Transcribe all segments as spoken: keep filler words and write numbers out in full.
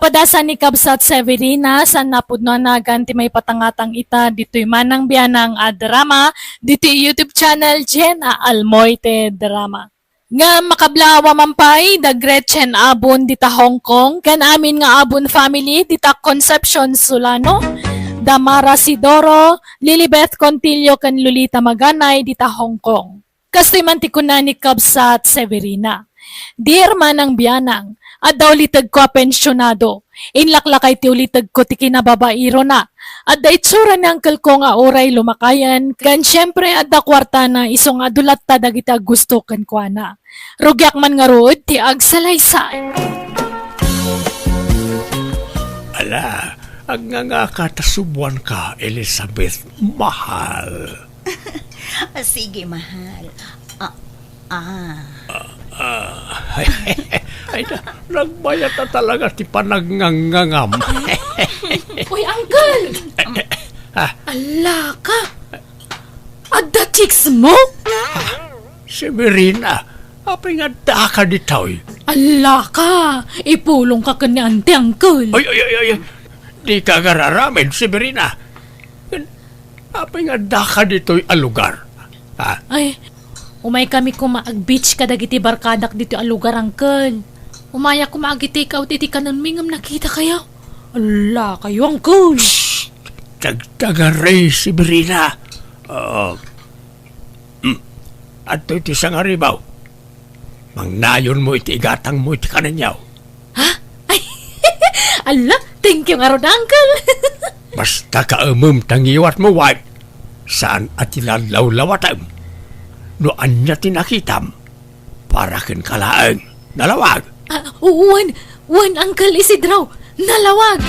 Padasan ni Kabsat Severina, saan napudno a nagan ti maipatangatang ita ditoy Manang Bianang a drama, ditoy YouTube channel Jenna Almoite Drama. Ngem makablawa man pay da Gretchen Abon dita Hong Kong, ken amin nga Abon family dita Concepcion Solano, da Mara Sidoro, Lilibeth Contillo ken Lolita Maganay dita Hong Kong. Kastoy man ti kuna ni Kabsat Severina, "Dear Manang Bianang, adda ulitegko a pensionado. Inlaklakay ti ulitegko ti kinababairona. Adda itsura ni angkelko nga uray lumakayen, ken siempre adda kuartana isu nga adu latta dagiti aggusto kenkuana. Rugiak man ngarud ti agsalaysay." Ala, agngangaka ta subuanka, Elizabeth, mahal. Ah, sige, mahal. Ah, ah. Ah, ay, ay, na, nagbayat a talaga ti panagngangngangam. Uy, uncle! Ah. Ala ka! Adda chicks mo? Severina, apay nga addaka ditoy? Ala ka! Ipulong ka ken ni auntie, uncle. Ay, ay, ay, ay, ay. Di ka agararamid, Severina. Apay nga addaka ditoy a lugar? Ha? Ay, umay kami koma ag-beach kadagiti barkadak ditoy a lugar, uncle. Umayak koma agi-take out iti kanenmi ngem nakitakayo. Ala kayo, uncle. Shh! Tagtagaray, Severina. Ah, hmm. Adtoy ti sangaribaw. Mangnayonmo iti igatangmo iti kanenyo. Ha? Ay, ala, thank you ngarud, uncle. Basta kaemem ta ngiwatmo, wife. Saan a ti lallawlawatem. No ania ti nakitam, para kenka laeng. Nalawag? Ah, wen, wen, Uncle Isidro, nalawag.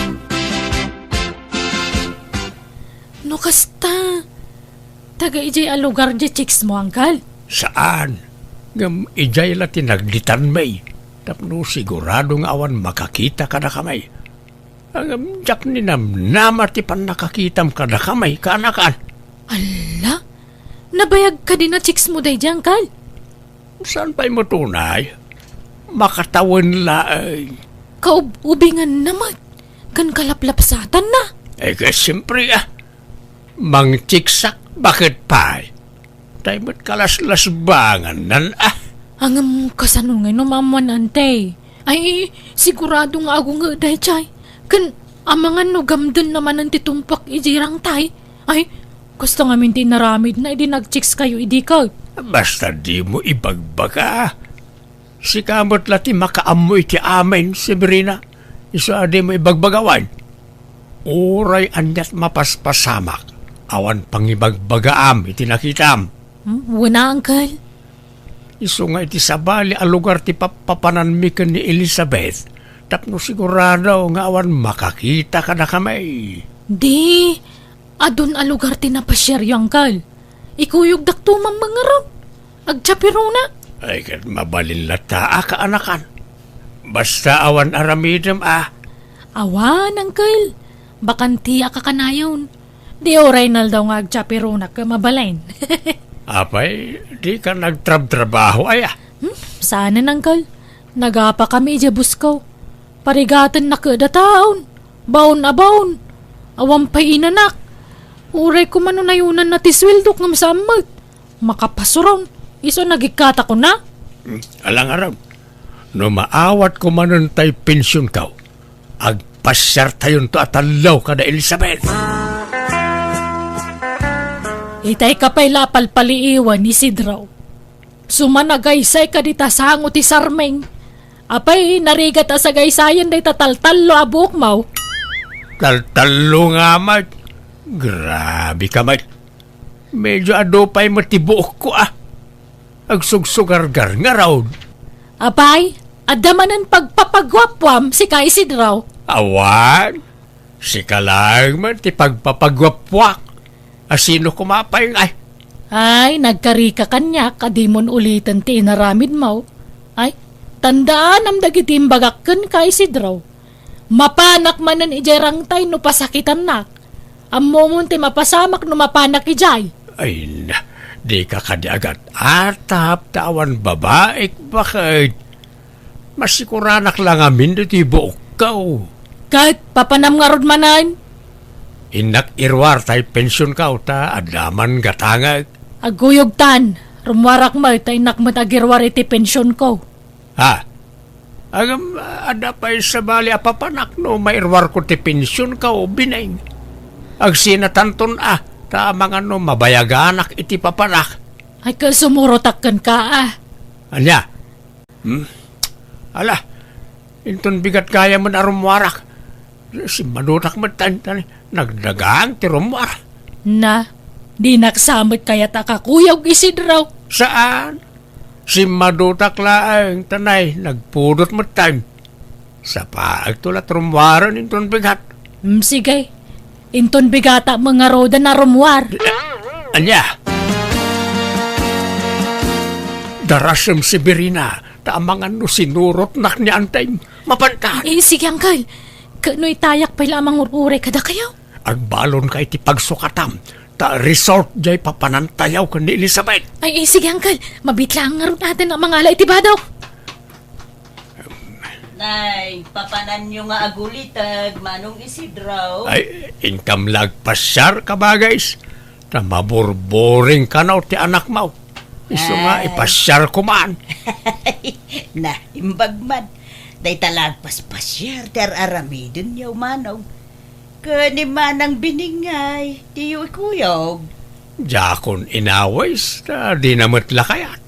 No kasta, taga idiay a lugar diay chicks mo, uncle? Saan? Ngem idiay la ti nagditanmi, tapno sigurado nga awan makakita kadakami. Ngem diak ninamnama ti pannakakitam kadakami, kaanakan. Ala, nabayag kadi a chicks mo daydiay, uncle? Saan pay met unay? Makatawen laeng. Kaub-ubinganna met, ken kalaplapsatanna. Eh, kaya siyempre, ah. Mangchiksak, bakit pay? Tay met kalaslasbangannan, ah. Ngem kasano ngay no maammoan, ante? Ay, sigurado nga agunget daydiay. Ken amangan no gamdenna manen ti tumpak idiay rangtay. Ay, kasta ngamin ti inaramidna idi nagchicks kayo idi ket. Basta dimo ibagbaga. Sika met la ti makaammo iti amin, Severina. Isu a dimo ibagbaga wen. Uray aniat mapaspasamak, awan pangibagbagaam iti nakitam. Hmm, wen a, uncle. Isu nga iti sabali a lugar ti pappapananmi ken ni Elizabeth, tapno sigurado nga awan makakita kadakami. Di, adun a lugar ti napasiaryo, uncle. Ikuyogdakto man mangarud. Agchapirona. Ay, ket mabalin latta a kaanakan. Basta awan aramidem a. Awan, uncle. Bakantiak a kanayon. Di uray naldaw nga agchapironak ket mabalin. Apay, dika nagtrabtrabaho aya? Hmm, saanen, uncle. Nagapakami idiay busko. Parigatennak ket a taon. Baon a baon. Awan pay inanak. Uray koma no nayonanna ti sueldok ngem saan met. Makapasuron. Isu a nagikkatakon a. Hmm, ala ngarud. No maawatko manen tay pensionko, agpasiartayonto a tallo kada Elizabeth. Itay ka pay la a palpaliiwan, Isidro. Suma nagaysay ka dita sango ti sarming. Apay, narigat a sagaysayan dayta taltallo a buokmo. Taltallo nga met. Grabe ka met. Medyo adu pay met ti buokko, ah. Agsugsugargar ngarud. Apay, adda manen pagpapaguapuam, sika Isidro? Awan, sika laeng met ti pagpapaguapuak. A sino koma pay ngay? Ay, nagkarika kaniak a dimon uliten ti inaramidmo. Ay, tandaanam dagiti imbagak kenka, Isidro. Mapanak manen idiay rangtay no pasakitannak. Ammomon ti mapasamak no mapanak idiay. Ay na, dika kadi agat-atap ta awan babaik, baket. Masikuranak la ngamin ditoy buokko. Ket papanam ngarud manen? Innak iruar tay pensionko ta adda man gatangek. Agkuyogtan, rummuarak met ta innak met agiruar iti pensionko. Ha? Ngem, adda pay sabali a papanak no mairuarko ti pensionko, Bineng. Agsinatanton a, ta amangan no mabayaganak iti papanak. Ay, ket sumurotak kenka, a. Ania? Hmm? Ala, inton bigat gayam a rummuarak. Simmadutak met ta, ta nagdagang ti rummuar. Na, dinak sa met kayat a kakuyog, Isidro. Saan? Simmadutak laeng, ta nagpudot met ta. Sapaagto la rummuaren inton bigat. Hmm, sige. Inton bigatak met ngaruden a rummuar. Ania? Darasem, Severina, ta amangan no sinurotnak ni Anteng. Mapanta. Eh, sige, Uncle. Ket no itayak pay la a mangur-uray kadakayo? Agbalonka iti pagsukatam, ta resort jay papanantayo ken ni Elizabeth. Ay, eh, sige, Uncle. Mabiit laeng ngarud a mangala iti bado. Nay, papananyo nga aguliteg, Manong Isidro? Ay, inkam la agpasiar, kabagis. Ta maburburing kano ti anakmo. Isu nga Ay. ipasiar ko man. Na, imbag man. Dayta la agpaspasiar ti ar-aramidenyo, Manong. Ken ni Manang Biningay, diyo ikuyog. Diakon inawis, ta dina met la kayat.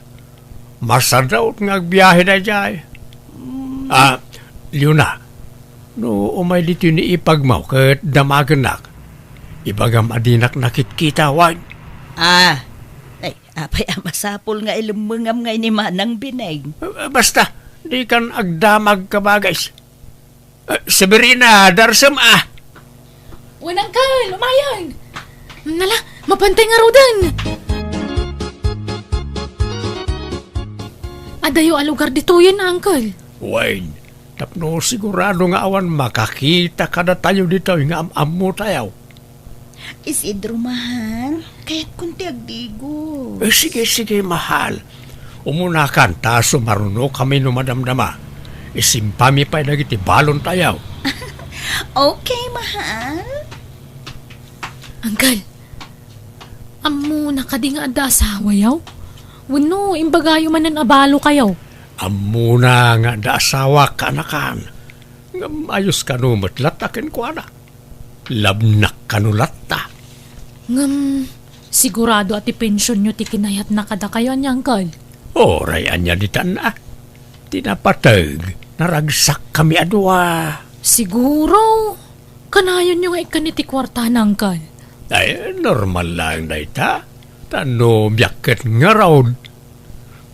Masadut nga agbiahe daydiay. Mm. Ah, Leona, no umay ditoy ni ipagmo ket damagennak, ibagam a dinak nakitkita, wen? Ah, ay, apay a masapul nga ilemmengam ngay ni Manang Bineng? Ah, basta, dikan agdamag, kabagis. Eh, Severina, darasem a. Wen, Uncle, umayen. Nala, mapantay ngaruden. Adayo a lugar ditoyen, Uncle? Wen, tapno sigurado nga awan makakita kadatayo ditoy nga am-ammotayo. Isidro, mahal, kayatkon ti agdigos. Eh, sige, sige, mahal. Umunakan, ta sumarunokami no madamdama. Isimpami pay dagiti balontayo. Okay, mahal. Uncle, ammona kadi nga adda asawayo? Wenno, imbagayo manen a balokayo? Ammona nga adda asawak, kaanakan. Ngem ayos kano met latta kenkuana. Labnak kano latta. Ngem, sigurado a ti pensionyo ti kinayatna kadakayo, ania, Uncle? Uray ania ditan a. Ti napateg, naragsakkami a dua. Siguro, kanayonyo nga ikkan iti kuartana, Uncle. Ay, normal laeng dayta. Ta no biag ket ngarud,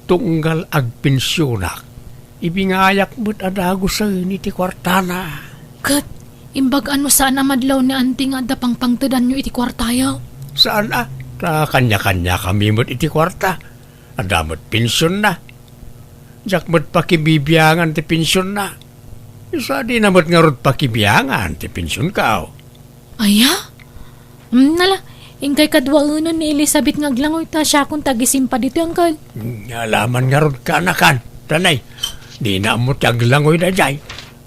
tunggal agpensionak, ibingayak met a dagusen iti kuartana. Ket imbag a no saan a madlaw ni Auntie nga adda pangpangtedanyo iti kuartayo? Saan a, ta kanya-kaniakami met iti kuarta. Adda met pensionna. Diak met pakibibiangan ti pensionna. Isu a dina met ngarud pakibiangan ti pensionko. Aya? Hmm, nala, inkay kaduaenan ni Elizabeth nga aglangoy ta siakon ti agisimpa ditoy, Uncle. Hmm, alaman ngarud, kaanakan. Tanay, dina ammo ti aglangoy daydiay.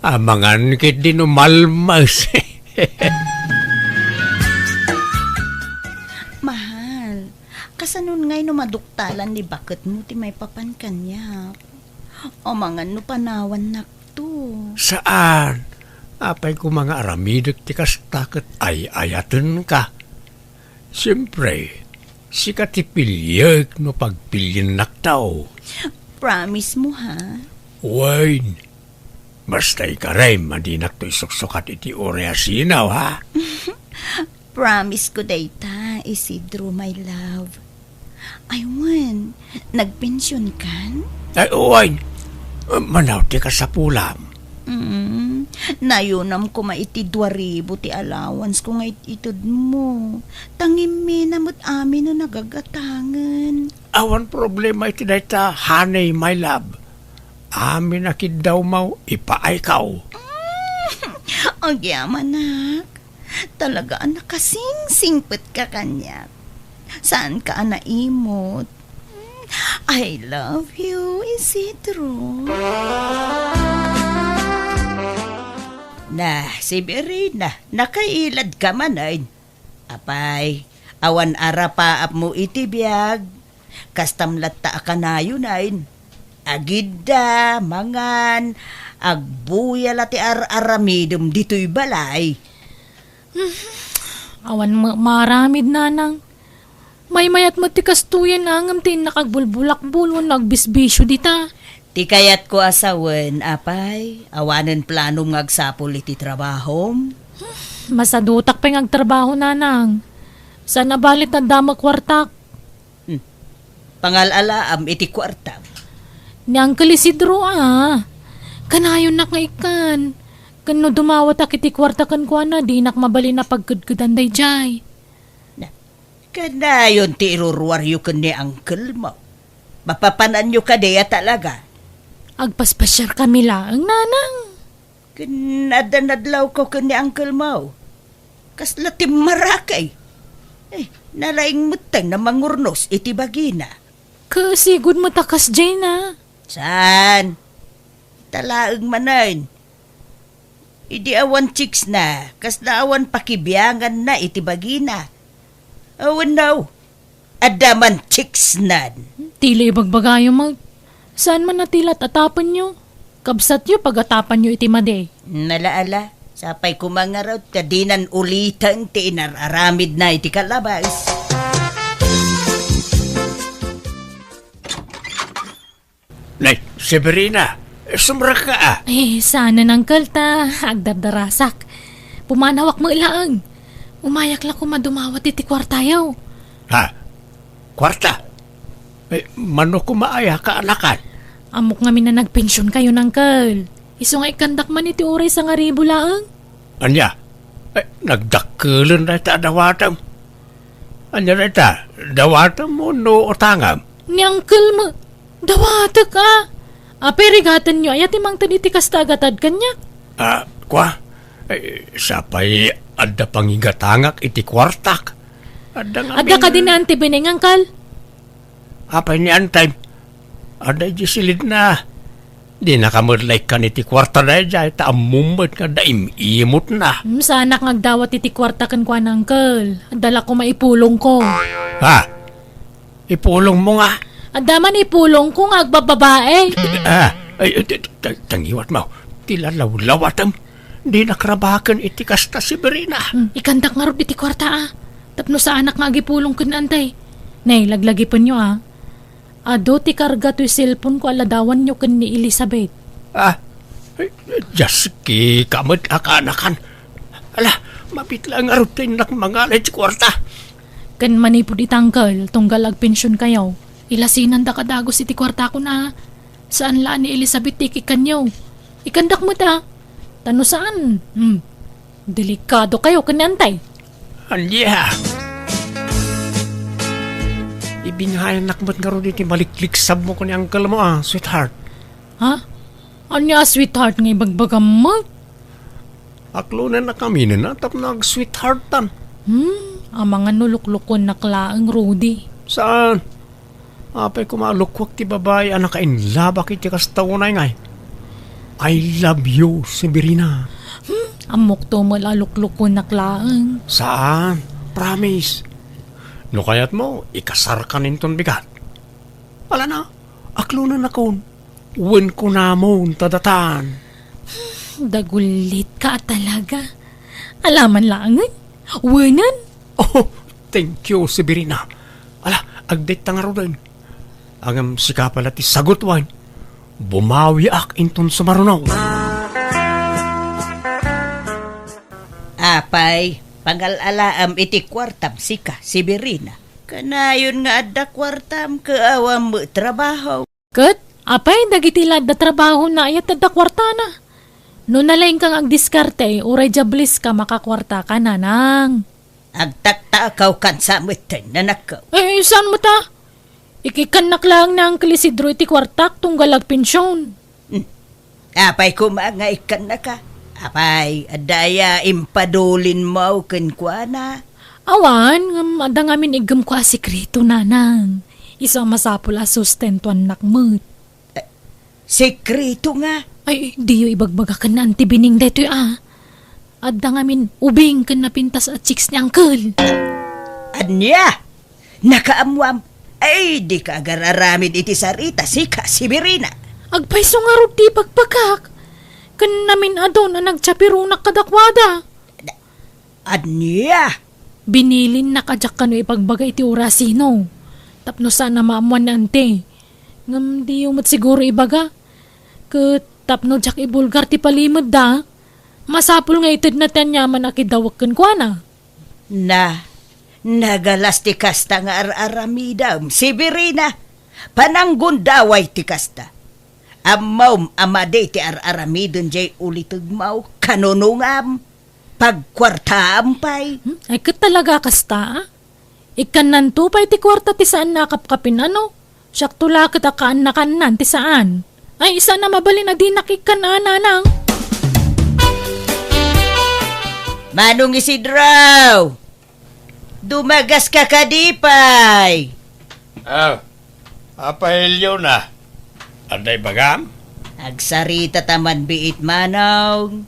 Amangan ketdi no malmes. Mahal, kasanon ngay no maduktalan ni baketmo ti maipapan kaniak? Amangan no panawannak to. Saan? Apay koma nga aramidek ti kasta ket ay-ayatenka. Siempre, sika ti piliek no pagpiliennak to. Promise mo, ha? Wen, basta ikarem a dinak to isuksukat iti uray a sinaw, ha? Promise ko dayta, Isidro, my love. Ay, wen, nagpension kan? Ay, uwain. Manaw ti kasapulam. Mm, nayunam koma iti dua ribu ti allowance ko nga it-ited mo. Tangimmi na met amin no nagagatangen. Awan problema iti dayta, honey, my love. Amin a kiddawmo, ipaayko. Agyamanak. Talaga a nakasingsingpetka kaniak. Saanka a naimot. I love you, Isidro. Na, Severina, nakailadka manen. Apay, awan arapaapmo iti biag. Kastam latta a kanayonen. Agidda, mangan, agbuya la ti ar-aramidem ditoy balay. Awan ma-, maaramid, nanang. Maymayat met ti kastoyen a ngem ti innak agbulbulakbol wenno agbisbisio dita. Ti kayatko a sawen, apay, awanen planom nga agsapul iti trabahom? Masadutak pay nga agtrabaho, nanang. Saan a bali ta adda met kuartak. Hmm. Pangal-alaam iti kuartam. Ni Uncle Isidro, a. Kanayonnak nga ikkan. Ken no dumawatak iti kuarta kenkuana, dinak mabalin a pagkedkedan daydiay. Na, kanayon ti iruruaryo ken ni uncle mo. Mapapananyo kadi a talaga? Agpaspasiarkami laeng, nanang. Ken adda nadlawko ken ni uncle mo. Kasla timmarakay. Eh, nalaing metten a mangurnos iti bagina. Kasigud met a kasdiay na. Saan? Talaeng manen. Idi awan chicks na, kasla awan pakibiangan na iti bagina. Awan no. Adda man chicks nan. Tila ibagbagayo, Mag. Saan man a tila at atapenyo? Kabsatyo, pagatapanyo iti madi. Nala, ala. Sapay kumangarot, ta dinan ulitan ti inar-aramid na iti kalabas. Nay, Severina, sumrekka a. Eh, saan, uncle, ta agdardarasak. Pumanawak met laeng. Umayak la koma dumawat iti kuartayo. Ha? Kuarta? Eh, mano koma aya kaanakan? Ammok ngamin a nagpensionkayon, uncle. Isu nga ikkandak man iti uray sangaribu laeng. Ania? Eh, nagdakkelen dayta a dawatem. Ania dayta? Dawatem wenno utangem? Ni uncle met, dawatek a. Apay, rigatenyo aya ti mangted iti kasta a gatad kaniak? Ah, kua? Eh, sapay adda pangigatangak iti kuartak. Adda ngamin. Adda kadi ni Auntie Beneng, uncle? Apay ni Antay? Adda idiay silidna. Dinaka met la ikkan iti kuarta daydiay, ta ammom met nga adda im-imotna. Hmm, saanak nga agdawat iti kuarta kenkuana, uncle. Adda la koma ipulongko. Ha? Ipulongmo nga? Adda man ipulongko nga agbababae. Ah, ay, ay, ta-, ta-, tangiwat mo. Ti lalawlawatem. Dinak rabaken iti kasta, Severina. Hmm, ikkandak ngarud iti kuarta, a. Tapno saanak nga agipulong ken Antay. Nay, laglagipenyo, a. Adu ti karga toy cellphone ko a ladawanyo ken ni Elizabeth. Ah, eh, just kika met a kaanakan. Ala, mabiit laeng ngarud ti innak mangala iti kuarta. Ken manipud ita, uncle, tunggal agpensionkayo, ilasinandaka dagus iti kuartakon a. Saan la a ni Elizabeth ti ikikkanyo. Ikkandak met a. Ta no saan, hmm, delikadokayo ken ni Antay. Ania? Ibinhayannak met ngarud iti malikliksabmo ken ni uncle mo a, sweetheart. Ha? Ania a sweetheart nga ibagbagam met? Aklonennakami tapno ag-sweetheartan. Hmm, amangan no luklukuennak laeng, Rudy. Saan? Apay koma a lukuak ti babai a nakainlabak iti kasta unay ngay? I love you, Severina. Hmm, ammokto met a luklukuennak laeng. Saan? Promise. No kayatmo, ikasarkan inton bigat. Ala na, aklonennakon. Wen kunamon ta datan. Dagullitka a talaga. Alaman laengen? Wenen? Oh, thank you, Severina. Ala, agdetta ngaruden. Ngem sika pay la ti sagut wen. Bumawiak inton sumaruno. Apay, pangal-alaam iti kuartam sika, Severina. Kanayon nga adda kuartam ket awan met trabaho. Ket, apay, dagiti la adda trabahona aya ti adda kuartana? No nalaingka nga agdiskarte, uray diables ka, makakuarta ka, nanang. Agtaktakaw kan sa metten, nanakko. Eh, saan met a? Ikikkannak laeng ni Uncle Isidro iti kuartak tunggal agpension. Hmm. Apay koma nga ikkannaka? Apay, adda aya impadulinmo kenkuana? Awan, ngem adda ngamin iggemko a sekreto, nanang. Isu a masapul a sustentuannak met. Eh, sekreto nga? Ay, diyo ibagbaga ken ni Auntie Bining daytoy a. Adda ngamin ubing ken napintas a chicks ni Uncle. Ania? Nakaammoam? Ay, dika agar-aramid iti sarita, sika, Severina. Agpayso ngarud ti ipakpakak. Ken namin-adun a nagchapironak kadakuada. Ania? Binilinnak a diak kano ipagbaga iti orasino. Tapno saan a maammoan ni Ante. Ngem diyo met siguro ibaga. Ket tapno diak ibulgar ti palimedda, masapul nga itedna ti aniaman a kidawek kenkuana. Na, nagalas ti kasta nga ar-aramidem, Severina. Pananggundaway ti kasta. Ammom a madi ti ar-aramiden jay ulitegmo, kanunongam, pagkuartaam pay. Hmm? Ay, ket talaga kasta, a? Ikkannanto pay ti kuarta ti saan a kapkapin, ano? Siakto la ket a kaannakannan ti saan. Ay, saan a mabalin a dinak ikkan a, Nanang. Manong Isidro! Dumagaska kadi pay? Ah, Apay Leona, adda ibagam? Agsarita ta man biit, Manong.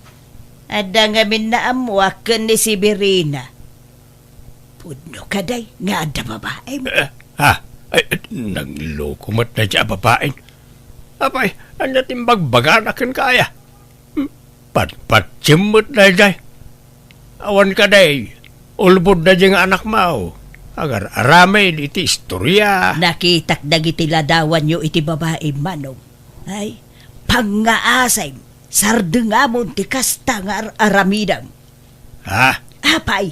Adda ngamin naammoak ken ni Severina. Pudno kadi nga adda babaem? Eh, ha? Ay, nagloko met daydiay a babaen. Apay, ania ti imbagbagana kenka aya? Hmm? Patpatiem met daydiay. Awan kadi, ulbod daydiay nga anakmo. Agar-aramid iti istoria. Nakitak dagiti ladawanyo iti babaem, Manong. Ay, pangngaasim, sardengamon ti kasta nga ar-aramidem. Ha? Apay,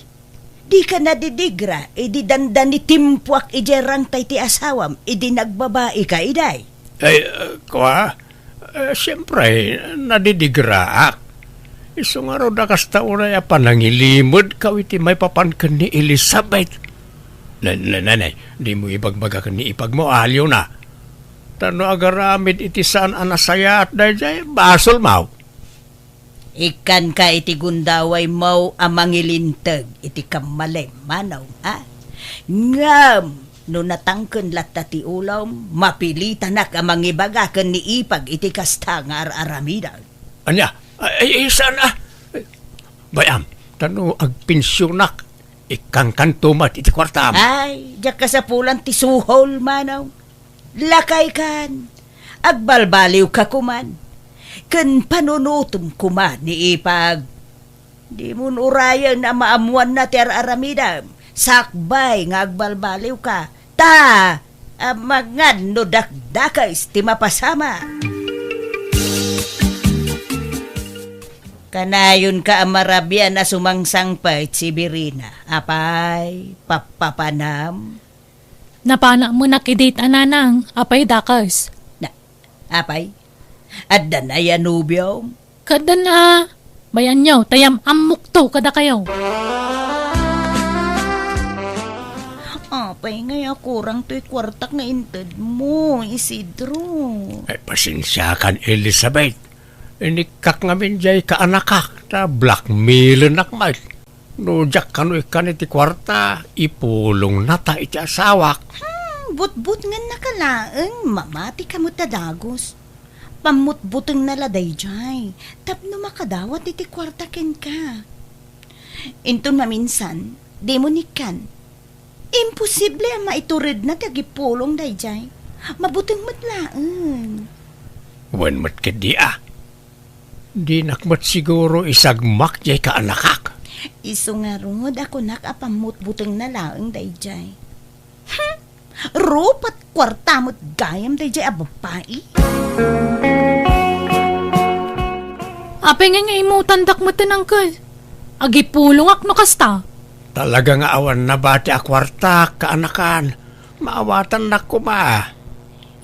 dika nadidigra idi dandani timpuak idiay rangtay ti asawam idi nagbabaika idi? Ay, uh, kua? Eh, siempre, nadidigraak. Isu ngarud a kasta unay a panangilimedkaw iti maipapan ken ni Elizabeth. Ne, ne, ne, ne, dimo ibagbaga ken ni ipagmo, Leona. Ta no agaramid iti saan a nasayaat daydiay, basolmo. Ikkanka iti gundawaymo a mangilinteg iti kammalem, Manong, a? Ngem no natangken latta ti ulom, mapilitanak a mangibaga ken ni ipag iti kasta nga ar-aramidem. Ania? Ay, ay, saan a? Bay-am, ta no agpensionak, ikkankanto met iti kuartam. Ay, diak kasapulan ti suhol, Manong. Lakaykan, agbalbaliwka koman, ken panunotem koma ni ipag. Dimon urayen a maammoanna ti ar-aramidem, sakbay nga agbalbaliwka, ta amangan no dakdakes ti mapasamak. Kanayonka a marabian a sumangsangpet, Severina. Apay, pappapanam? Napanak menak idi, a Nanang, apay dakes? Na, apay? Adda nay a nobiom? Kadan a, bay-anyo, ta yam-ammokto kadakayo. Apay ngay a kurang toy kuartak nga intedmo, Isidro? Ay, pasensiakan, Elizabeth. Inikkak ngamin jay kaanakak, ta blackmailennak met. No diak kano ikkan iti kuarta, ipulongnata iti asawak. Hmm, butbutngennaka laeng, mamatika met a dagus. Pammutbutengna la daydiay, tapno makadawat iti kuarta kenka. Inton maminsan, dimo nikkan. Imposible a maituredna ti agipulong daydiay. Mabuteng met laeng. Wen met ketdi a. Dinak met siguro isagmak jay kaanakak. Isu ngarud a kunak a pammutbutengna laeng daydiay. Hmm! Rupat kuarta met gayam daydiay a babai. Apay ngay nga imutandak met, uncle? Agipulongak no kasta. Talaga nga awan nabati a kuartak, kaanakan. Maawatannak koma.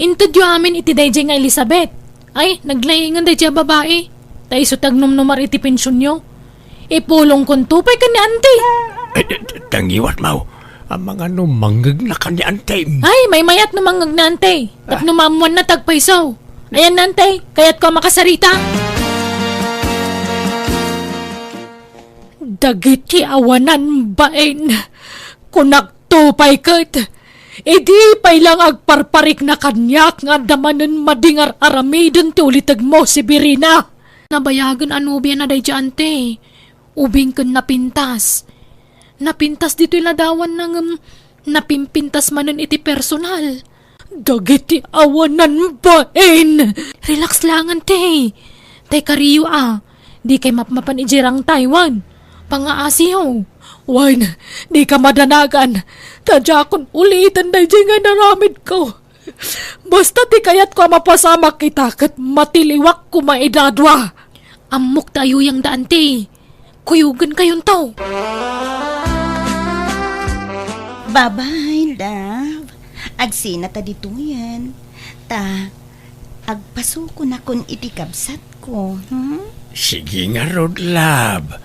Intedyo amin iti daydiay nga Elizabeth. Ay, naglaingen daydiay a babai. Ta isu ti agnumnumar iti pensionyo. Ipulongkonto pay ken ni Auntie. Ay, d-, d-, dangiwat, Mau. Amangan no mangngegna ken ni Auntie. Ay, maymayat no mangngegna, Auntie. Tapno maammoanna ti agpayso. Ayan, Auntie, kayatko a makasarita. Dagiti awanan bain, kunakto pay ket, idi pay lang agparparikna kaniak nga adda manen madi nga ar-aramiden ti ulitegmo, Severina. Nabayagen a nobiana daydiay, Auntie. ubing ken napintas. Napintas ditoy ladawanna ngem napimpintas manen iti personal. Dagiti awanan bain! Relax langen, te. Tay kariyo a, dikay mapmapan idiay rangtay wen pangaasiyo. Wen, dika madanagan. Ta diakon uliten daydiay nga inaramidko. Basta ti kayatko a mapasamak ita ket matiliwak koma ida dua. Ammok ta ayuyangda, anti. Kuyogenkayonto. Bye-bye, love. Agsina ta ditoyen. Ta, agpasukonakon iti kabsatko, hmm? Sige ngarud, love.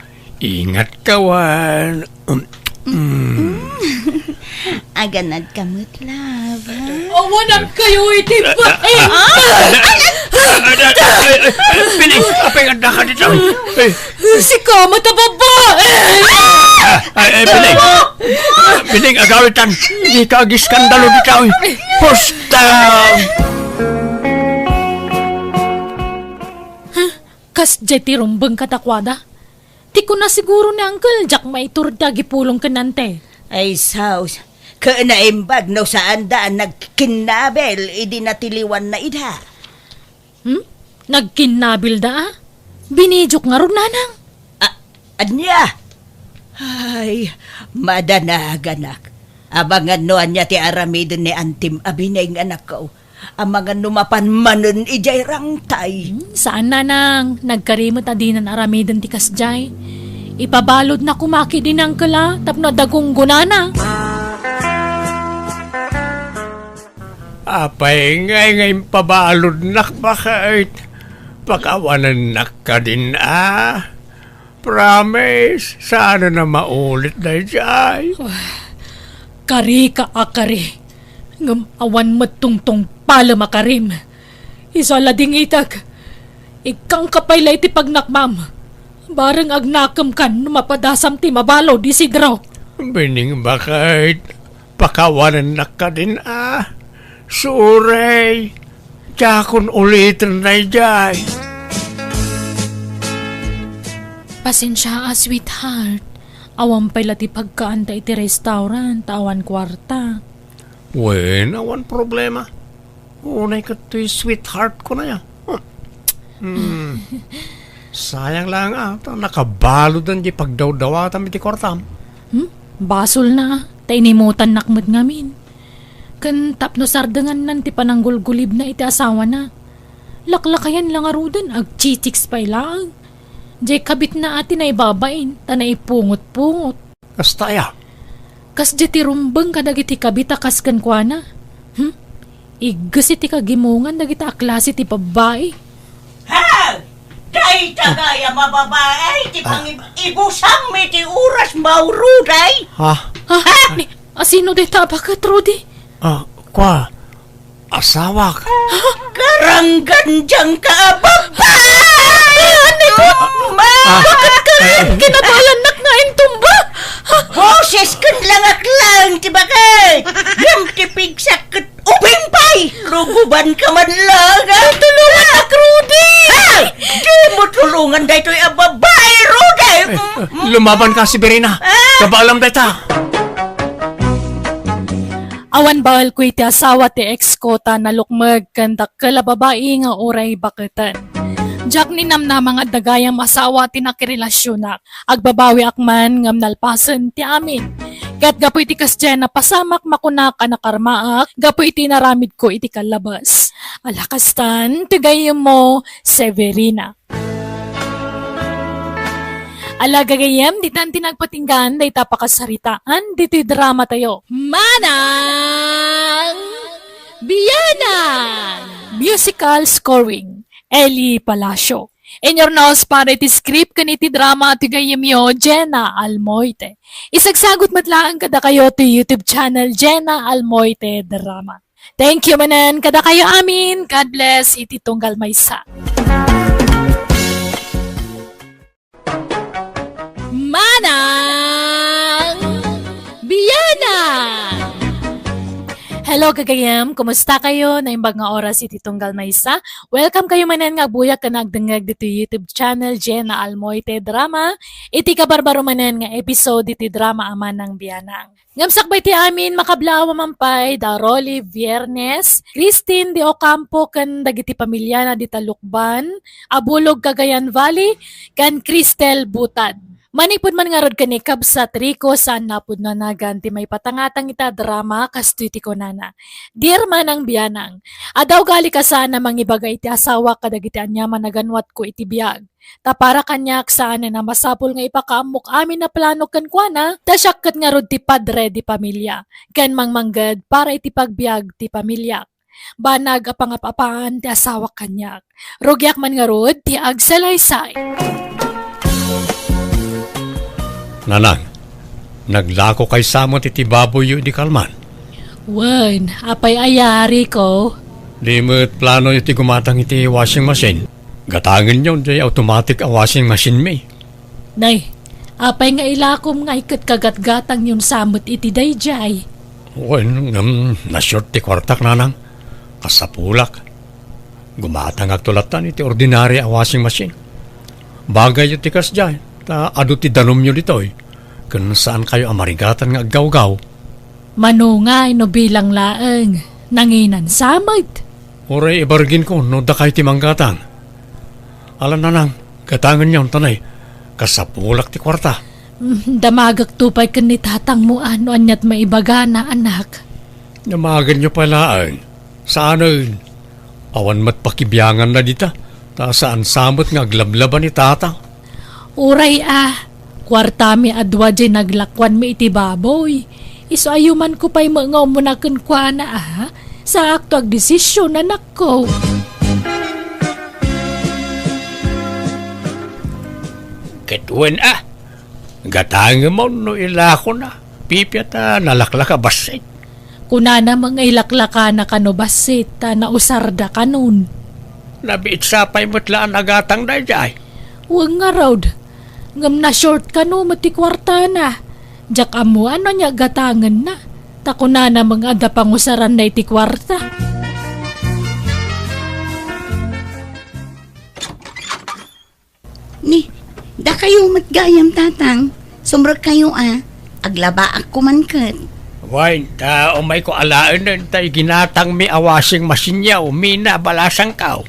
Ingatka wen. Um, mm. Aganadka met, love, ha? Awanankayo iti bain! Ay, ay, ay, ay, ay, Piling, apay nga daka dito? Ay, sika met a babae! Ay, ay, Piling. Piling, agawitan. Dika agiskandalo dito. Pusta! Huh? Kasdiay ti rumbeng kadakuada? Ti kuna siguro ni Uncle, diak maitur ti agipulong ken Auntie. Ay, sus. Ket naimbag no saanda a nagkinnabil idi natiliwanna ida. Hmm? Nagkinnabilda a? Binidiok ngarud, nanang. A-, ania? Ay, madanaganak. Amangan no ania ti aramiden ni antim a bining, anakko. Amangan no mapan manen idiay rangtay. Hmm, saan, nanang. Nagkari met a dinan aramiden ti kasdiay. Ipabaludna koma ketdi ni Uncle a tapno adda gunggonana. Apay ngay nga impabaludnak, baket? Pakawanennak kadin a? Promise, saan a maulit daydiay. Karika a kari, ngem awan met tungtungpalem a karim. Isu a ladingitek, ikkangka pay la iti pagnakmam. Bareng agnakemkan no mapadasam ti mabalud, Isidro. Bining, baket, pakawanennak kadin a? Sorry. Diakon uliten daydiay. Pasensia a, sweetheart. Awan pay la ti pagkaanta iti restaurant, awan kuarta. Wen, awan problema. Unay ket toy sweetheart ko na ya. Huh. Hmm. Sayang lang a, ta nakabaludan di pagdawdawatam iti kuartam. Hmm? Basolna, ta inimutannak met ngamin. Ken tapno sardengannan ti pananggulgulibna iti asawana. Laklakayan la ngaruden, agchichicks pay laeng. Diay kabitna a ti naibabain, ta naipungot-pungot. Kasta aya? Kasdiay ti rumbeng kadagiti kabit a kas kenkuana. Hmm? Igges iti kagimongan dagita a klase ti babbai. Ha! Dayta gayam a babai ti pangib-ibusam iti oras, Mauro, day? Ha? Ha? Ni, asino dayta a baket, Rudy? Ah, kua, asawak. Karanggandiangka a babbai! Ano ko? Ma! Ah, bakit kinabalannak nga intumba? Boses ken langak laeng ti baket! Ngem ti pigsak ket ubing pay! Lugubanka man lang, ha? Tulungannak, Rudy! Ha? Dimo tulongan daytoy a babbai, Rudy! Lumabanka, Severina. Ah! Kabaalam dayta. Awan baelko iti asawa ti ex ko ta nalukmeg ken dakkel a babai nga uray baketen. Diak ninamnama nga adda gayam asawa ti nakirelasionak. Agbabawiak man ngem nalpasen ti amin. Ket gapu iti kasdiay a napasamak, makunak a nakarmaak gapu iti inaramidko iti kallabes. Ala kastan ti gayyemmo, Severina. Ala gagayyem, ditan ti nagpatinggaan dayta pakasaritaan ditoy dramatayo. Manang Bianang! Musical scoring, Eli Palacio. Inyurnos para iti script ken iti drama ti gayyemyo, Jenna Almoite. Isagsagut met laeng kadakayo ti YouTube channel, Jenna Almoite Drama. Thank you manen kadakayo amin. God bless iti tunggal maysa. Manang Bianang! Hello, Hello, gagayem. Kumusta kayo? Naimbag nga oras iti tunggal maysa. Welcome kayo manen nga agbuyak ken agdengngeg ditoy YouTube channel, Jenna Almoite Drama. Iti kabarbaro manen nga episode iti drama a Manang Bianang. Ngem sakbay ti amin, makablaaw a mampay da Rolly Viernes, Christine de Ocampo ken dagiti pamiliana dita Lucban, Abulog, Cagayan Valley, ken Cristel Butad. Manipud man ngarud ken ni kabsat Rico, saan napudno a nagan ti maipatangatang ita drama, kastoy ti kunana, "Dear Manang Bianang, adda ugali a saan a mangibaga iti asawak kadagiti aniaman a ganwatko iti biag. Ta para kaniak, saanen a masapul nga ipakaammok amin a plano kenkuana, ta siak ket ngarud ti padre di pamilia, ken mangmangged para iti pagbiag ti pamiliak. Banag a pangap-apaan ti asawak kaniak. Rugiak man ngarud ti agsalaysay." Nanang, naglako kay sa met iti baboyyo idi kalman? Wen, apay aya, Rico? Di met planoyo ti gumatang iti washing machine? Gatangenyo jay automatic a washing machine mi. Nay, apay nga ilakom nga iket kagatgatangyon sa met iti daydiay? Wen, ngem na-short ti kuartak, nanang. Kasapulak. Gumatangakto lattan iti ordinary a washing machine. Bagayyo ti kasdiay, ta adu ti danumyo ditoy, ken saankayo a marigatan nga aggawgaw. Mano ngay no bilang laeng, nanginan sa met? Uray ibarginko no dakay ti manggatang. Ala, nanang, gatangenyon, ta nay, kasapulak ti kuarta. Mm, damagekto pay ken ni tatangmo a no aniat maibagana, anak. Damagenyo pay laeng. Saanen. Awan met pakibianganna dita, ta saan sa met nga aglablaba ni tatang. Uray a, kuartami a dua diay naglakuanmi iti baboy. Isu a yumanko pay met nga umuna kenkuana a, saakto agdesisyon, anakko. Ket wen a, gatangemon no ilakona, pipia ta nalaklaka bassit. Kunana met nga ilaklakana kano bassit ta nausarda kanon. Nabiit sa pay met la a nagatang daydiay. Wen ngarud, ngem na-short kano met ti kuartana. Diak ammo no ania gatangenna, ta kunana met nga adda pangusaranna iti kuarta. Ni, dakayo met gayam, tatang. Sumrekkayo a. Aglabaak koman ket. Wen, ta umayko alaenen ta iginatangmi a washing machine-yo, mina, balasangko.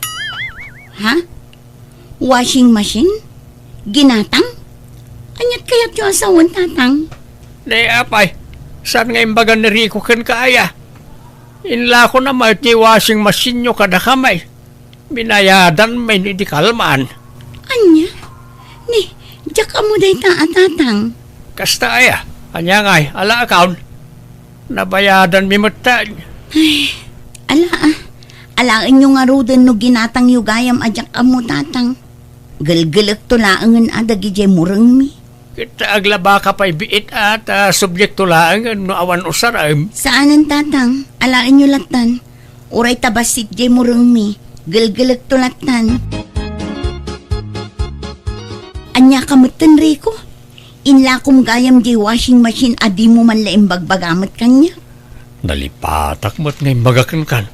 Ha? Washing machine? Ginatang? Aniat kayatyo a sawen, tatang? Ni apay, saan nga imbagan ni Rico kenka aya? Inlakona met ti washing machine-yo kadakami. Binayadanmi idi kalman. Ania? Ni, diak ammo dayta a, tatang. Kasta aya? Ania ngay, alaakon? Nabayadanmi metten. Ay, ala a. Alaenyo ngaruden no ginatangyo gayam a diak ammo, tatang. Gelgelekto laengen a dagidiay murengmi. Ket aglabaka pay biit a, ta subliekto laengen no awan usarem. Saanen, tatang. Alaenyo lattan. Uray ta bassit diay murengmi, gelgelekto lattan. Ania ka metten, Rico? Inlakom gayam diay washing machine a dimo man la imbagbaga met kaniak. Nalipatak met nga imbaga kenkan.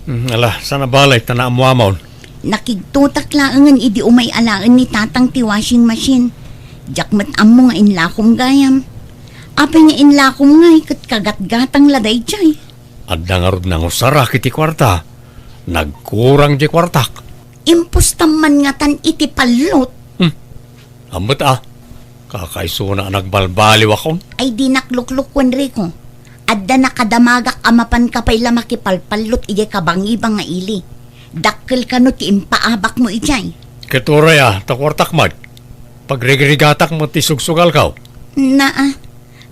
Hmm, ala, saan a balay ta naammoamon. Nakigtotak laengen idi umay alaen ni tatang ti washing machine. Diak met ammo nga inlakom gayam. Apay nga inlakom ngay ket kagatgatang la daydiay? Adda ngarud nangusarak iti kuarta. Nagkurang diay kuartak. Impustam man ngatan iti pallot. Hmm. Ammet a. Kakaisuna a nagbalbaliwakon. Ay, dinak luklukuen, Rico. Adda nakadamagak a mapanka pay la makipalpallot idiay kabangibang nga ili. Dakkel kano ti impaabakmo idiay. Ket uray a, ta kuartak met. Pagrigrigatak met ti sugsugalko. Naa.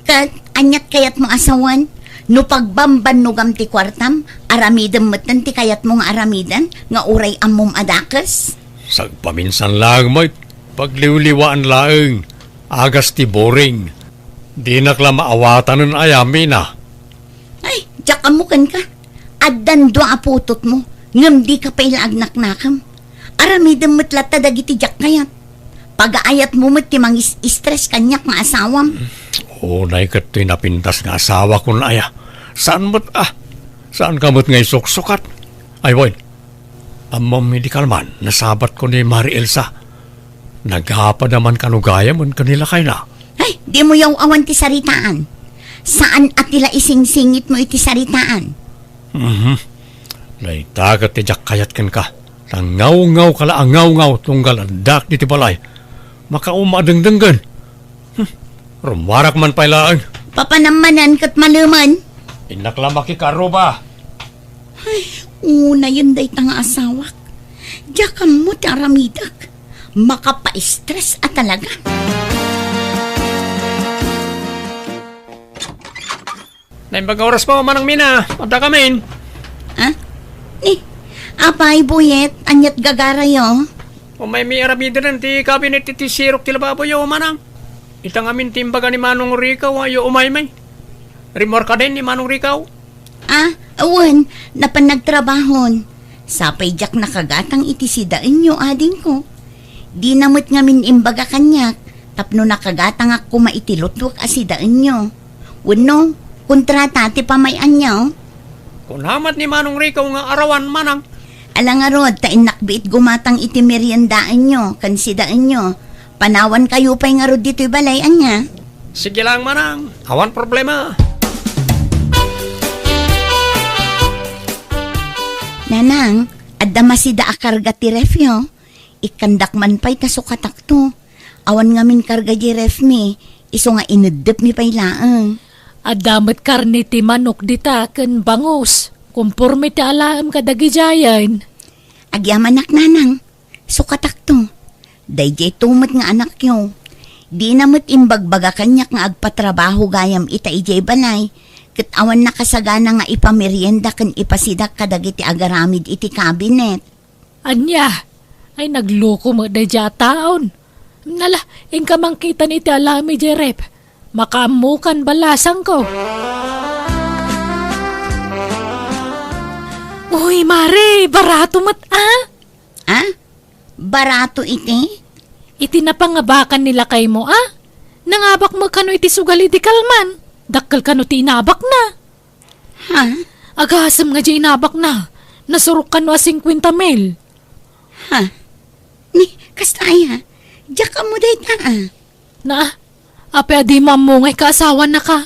Ket aniat kayatmo a sawen? No pagbambannogam ti kuartam, aramidem metten ti kayatmo nga aramiden nga uray ammom a dakes? Sagpaminsan laeng met, pagliwliwaan laeng, agas ti boring. Dinak la maawatanen aya, Mina. Ay, diak ammo kenka. Addan dua a putotmo, ngem dika pay la agnaknakem. Aramidem met latta dagiti diak kayat. Pagaayatmo met ti mangis-stress kaniak nga asawam. Unay ket toy napintas nga asawakon aya. Saan met a? Saanka met nga isuksukat? Ay, wen. Ammom idi kalman, nasabatko ni Mari Elsa. Nagapad a man kano gayam ken ni lakayna. Ay, dimo yaw-awan ti saritaan. Saan a ti la isingsingitmo iti saritaan. Mhm. Dayta ket ti diak kayat kenka. Ta ngawngawka la a ngawngaw tunggal addak ditoy balay. Makauma a dengdenggen. Hmm. Rummuarak man pay laeng. Papanam manen ket malemen. Innak la makikaruba. Ay, unayen dayta nga asawak. Diak ammo ti aramidek. Makapa-stress a talaga. Naimbag nga oras po, Manang Mina. Adda kamin. Ah? Ni, apay, Buyet, aniat gagarayo? Umaymi aramiden ti kabinet iti sirok ti lababoyo, Manang. Ita ngamin ti imbaga ni Manong Rico, a, yo umaymi. Rimmuarka din ni Manong Rico? Ah, wen, napan nagtrabahon. Sapay diak nakagatang iti sidaenyo, adingko. Dina met ngamin imbaga kaniak, tapno nakagatangak koma iti lutwek a sidaenyo. Wenno, kontrata ti pamay-anyo? Kuna met ni Manong Rico nga arawan, Manang. Ala ngarud, ta innak biit gumatang iti meriendaenyo ken sidaenyo. Panawankayo pay ngarud ditoy balay, ania? Sige lang, Manang. Awan problema. Nanang, adda masida a karga ti refyo. Ikkandak man pay ta sukatakto. Awan ngamin karga di refmi, isu nga ineddepmi pay laeng. Adda met karne ti manok dita ken bangus. Komporme ti alaem kadagidiayen. Agyamanak, Nanang. Sukatakto. Daydiay to met nga anakyo. Dina met imbagbaga kaniak nga agpatrabaho gayam ita idiay balay, ket awan nakasagana nga ipamerienda ken ipasidak kadagiti agaramid iti kabinet. Ania? Ay, nagluko met daydiay a taon. Nala, inka mangkitan iti alaem idiay ref. Makaammokan balasangko. Uy, Mare, barato met, a? A? Barato iti? Iti napangabakan ni lakaymo, a? Nangabak met kano iti sugal idi kalman. Dakkel kano ti inabakna. Ha? Agasem nga di inabakna. Nasurok kano a singkuenta mil. Ha? Ni, kasta aya? Diak ammo dayta, a? Na, apay a dimo ammo nga ikaasawanaka?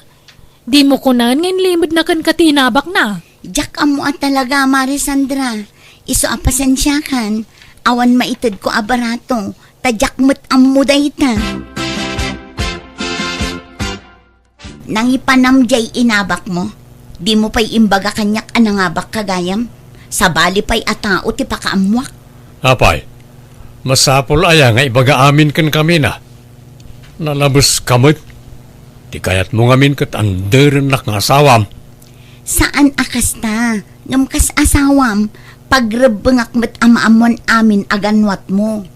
Dimo kunaen nga inlimedna kenka ti inabakna? Diak ammo a talaga, Mare Sandra. Isu a pasensiakan, awan maitedko a barato, ta diak met ammo dayta. Nangipanam diay inabakmo? Dimo pay imbaga kaniak a nangabakka gayam? Sabali pay a tao ti pakaammoak. Apay, masapul aya nga ibaga amin kenkamina? Nalabeska met. Ti kayatmo ngamin ket anderennak nga asawam. Saan a kasta, ngem kas asawam, pagrebbengak met a maammoan amin a gannuatmo.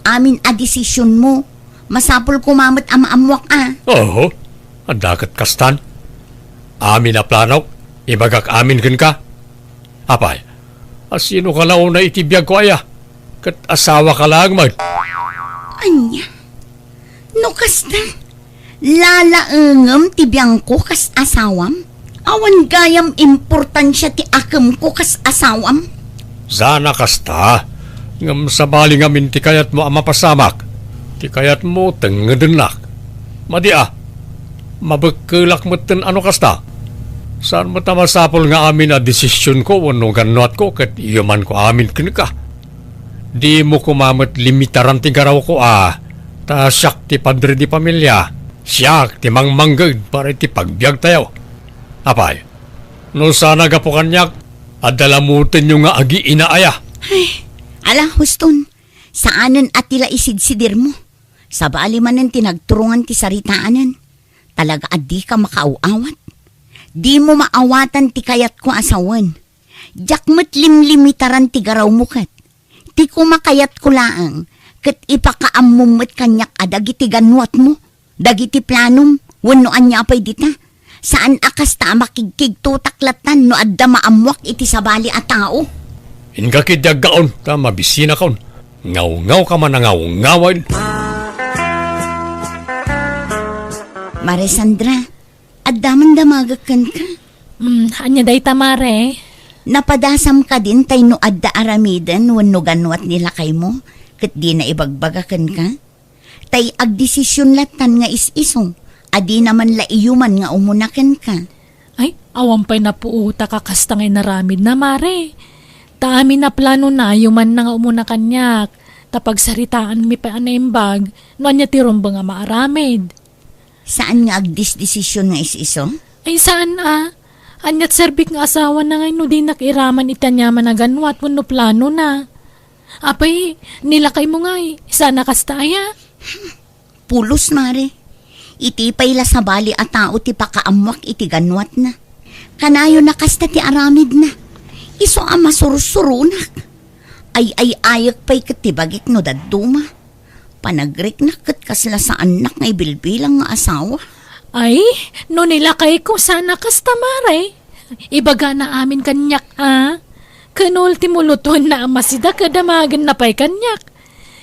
Amin a desisionmo, masapul koma met a maammoak a. Oho, adda ket kastan. Amin a planok, ibagak amin kenka. Apay, a sinoka la unay iti biagko aya? Ket asawaka laeng met. Ania? No kasta, lalaengem ti biangko kas asawam? Awan gayam importansia ti akemko kas asawam? Sana kasta, ngem sabali ngamin ti kayatmo a mapasamak. Ti kayatmo tengngedennak. Madi a, mabekkelak metten a no kasta. Saan met a masapul nga amin a desisionko wenno gannuatko ket yumanko amin kenka. Dimo koma met limitaran ti garawko a, ta siak ti padre di familia, siak ti mangmangged para iti pagbiagtayo. Apay, no sana gapu kaniak, adda lamutenyo nga agiina aya. Ay, ala, Huston, saanen a ti la isidsidirmo. Sabali manen ti nagturongan ti saritaanen. Talaga a dika makaaw-awat. Dimo maawatan ti kayatko a sawen. Diak met limlimitaran ti garawmo ket. Ti koma kayatko laeng, ket ipakaammom met kaniak a dagiti gannuatmo, dagiti planom, wenno ania pay dita. Saan a kasta a makigkigtotak lattan no adda maammoak iti sabali a tao. Inka ketdi aggaon, ta mabisinakon. Ngawngawka man a ngawngawen. Mare Sandra, adda man damagek kenka. Hmm, ania dayta, Mare? Napadasam kadin tay no adda aramiden wenno ganuat ni lakaymo, ket dina ibagbaga kenka? Tay agdesision lattan nga is-iso, a dina man la iyuman nga umuna kenka. Ay, awan pay napuotak a kasta nga inaramidna, Mare. Ta amin a planona, yumanna nga umuna kaniak, ta pagsaritaanmi pay a naimbag no ania ti rumbeng a maaramid. Saan nga agdesdesisyon nga is-iso? Ay, saan a. Aniat serbik nga asawana ngay no dinak iraman iti aniaman a ganuat wenno planona. Apay, ni lakaymo ngay, saan a kasta aya? Pulos, Mare. Iti pay la sabali a tao ti pakaammoak iti ganuatna. Kanayon a kasta ti aramidna. Isu a masursuronak. Ay-ay-ayek pay ket ti bagik no dadduma. Panagriknak ket kasla saannak nga ibilbilang nga asawa. Ay, no ni lakayko saan a kasta, Mare. Ibagana amin kaniak, a. Ken ultimo, lutuenna a masida ket damagenna pay kaniak.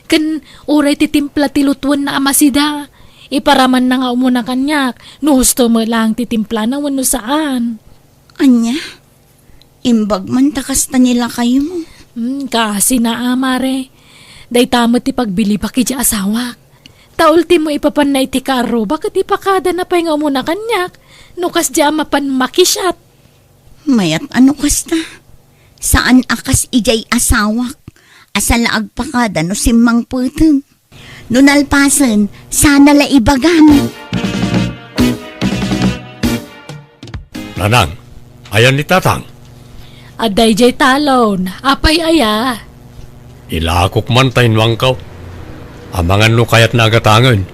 Ken uray ti timpla ti lutuenna a masida, iparamanna nga umuna kaniak, no husto met laeng ti timplana wenno saan. Ania? Imbag man ta kasta ni lakaymo. Hmm, kaasina a, Mare. Dayta met ti pagbilibak idiay asawak. Ta ultimo, ipapanna iti kaarruba ket ipakadana pay nga umuna kaniak, no kasdiay a mapan makisiat. Mayat a no kasta. Saan a kas idiay asawak, a saan la agpakada no simmangpeten. No nalpasen, saan a la ibagam. Nanang, ayan ni Tatang? Adda idiay talon. Apay aya? Ilakok man ta innuangko. Amangan no kayatna a gatangen.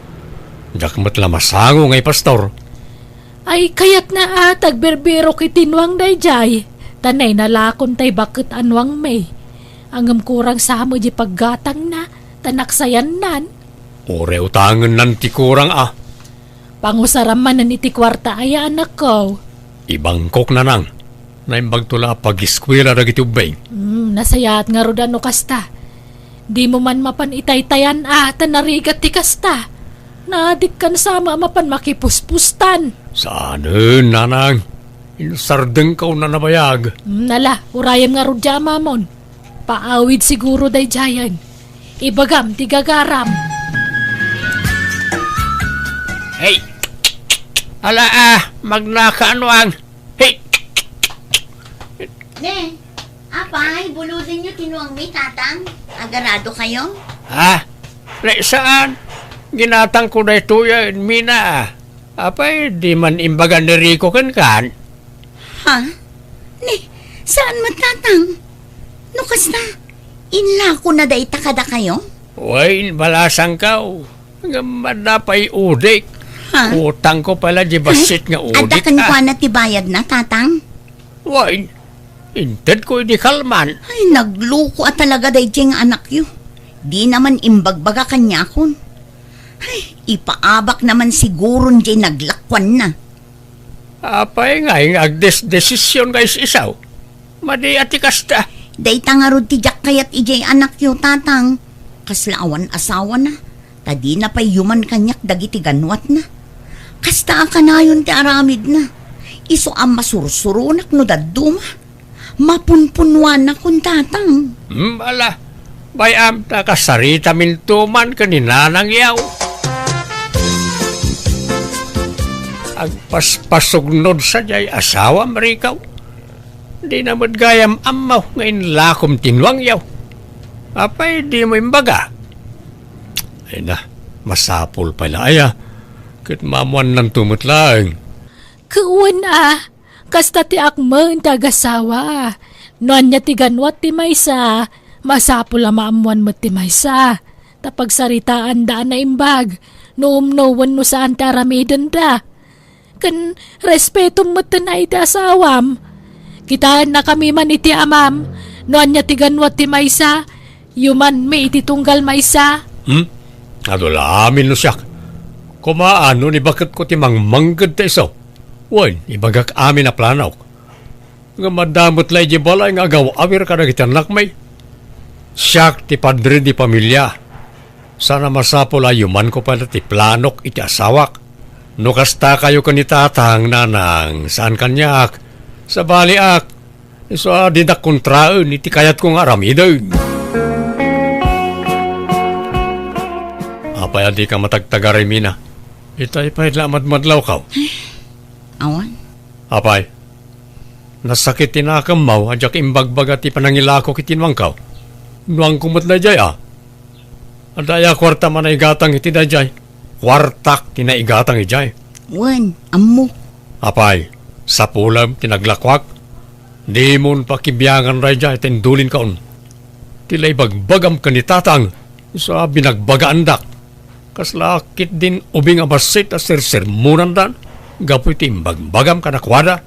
Diak met la masango nga ipastor. Ay, kayatna a ta agbirbirok iti nuang daydiay, ta nainalakon tay baket a nuangmi. Ngem kurang sa met diay paggatangna, ta naksayannan. Uray utangennan ti kurang a. Pangusaram manen iti kuarta aya, anakko. Ibangkok, Nanang. Naimbagto la a pagiskuela dagiti ubbing. Hmm, nasayaat ngarud a no kasta. Dimo man mapan itaytayan a ta narigat ti kasta. Naadikkan sa met a mapan makipuspustan. Saanen, Nanang. Insardengko a nabayag. Hmm, ala, urayem ngarud diay amamon. Paawid siguro daydiayen. Ibagam ti gagaram. Hey! Ala, a, magnaka a nuang. Hey! Ne, apay, bulodenyo ti nuangmi, Tatang. Agaradokayo? Ha? Ne, saan? Ginatangko daytoyen, Mina. Apay, di man imbaga ni Rico kenkan? Ha? Ne, saan met, Tatang? No kasta, inlakona dayta kadakayo? Wen, balasangko. Ngem adda pay udik. Ha? Utangko pay la diay bassit nga udik, a. Adda kenkuana ti bayadna, Tatang? Wen, intedko idi kalman. Ay, nagloko a talaga daydiay nga anakyo. Dina man imbagbaga kaniakon. Ay, ipaabakna man siguron diay naglakuanna. Apay ngay nga agdesdesision nga is-isu? Madi a ti kasta. Dayta ngarud ti diak kayat idiay anakyo, Tatang. Kasla awan asawana, ta dina pay yuman kaniak dagiti ganuatna. Kasta a kanayon ti aramidna. Isu a masursuronak no dadduma. Mapunpunuanakon, Tatang. Hmm, ala. Bay-am ta kasaritaminto man ken ni Nanang Yaw. Agpaspasugnod sadiay asawam, Rico. Dina met gayam ammo nga inlakom ti nuang Yaw. Apay dimo imbaga? Ay na, masapul pay la aya. Ket maammuannanto met laeng. Ket wen a, kasta ti akmen ti agasawa. No ania ti ganuat ti maysa, masapul a maammuan met ti maysa. Ta pagsaritaanda a naimbag, no umno wenno saan ti aramidenda. Ken respetom metten a iti asawam. Kitaennakami man iti amam, no ania ti ganuat ti maysa, yumanmi iti tunggal maysa. Hmm? Adu la amin no siak. Koma, no ni baketko ti mangmangged ta isu. Wen, ibagak amin a planok. Ngem adda met la idiay balay nga agaw-awir kadagiti annakmi. Siak ti padre di pamilia. Saan a masapul a yumanko pay la ti planok iti asawak. No kasta kayo ken ni Tatang, Nanang, saan kaniak, Sabaliak, isu a didak kontraen iti kayatko nga aramiden. Apay a dika matagtagaray, Mina? Itay pay la a madmadlawkaw. Awan. Apay, nasakit ti nakemmaw a diak imbagbaga ti panangilako iti nuangkaw. Nuangko met daydiay a. Adda aya kuartam a naigatang iti daydiay? Kuartak ti naigatang idiay. Wen, ammok. Apay, sapulem ti naglakuak? Dimon pakibiangan daydiay ta indulinkon. Ti la ibagbagam ken ni Tatang, isu a binagbagaandak. Kasla ketdin ubing a bassit a sersermonanda gapu iti imbagbagam kadakuada.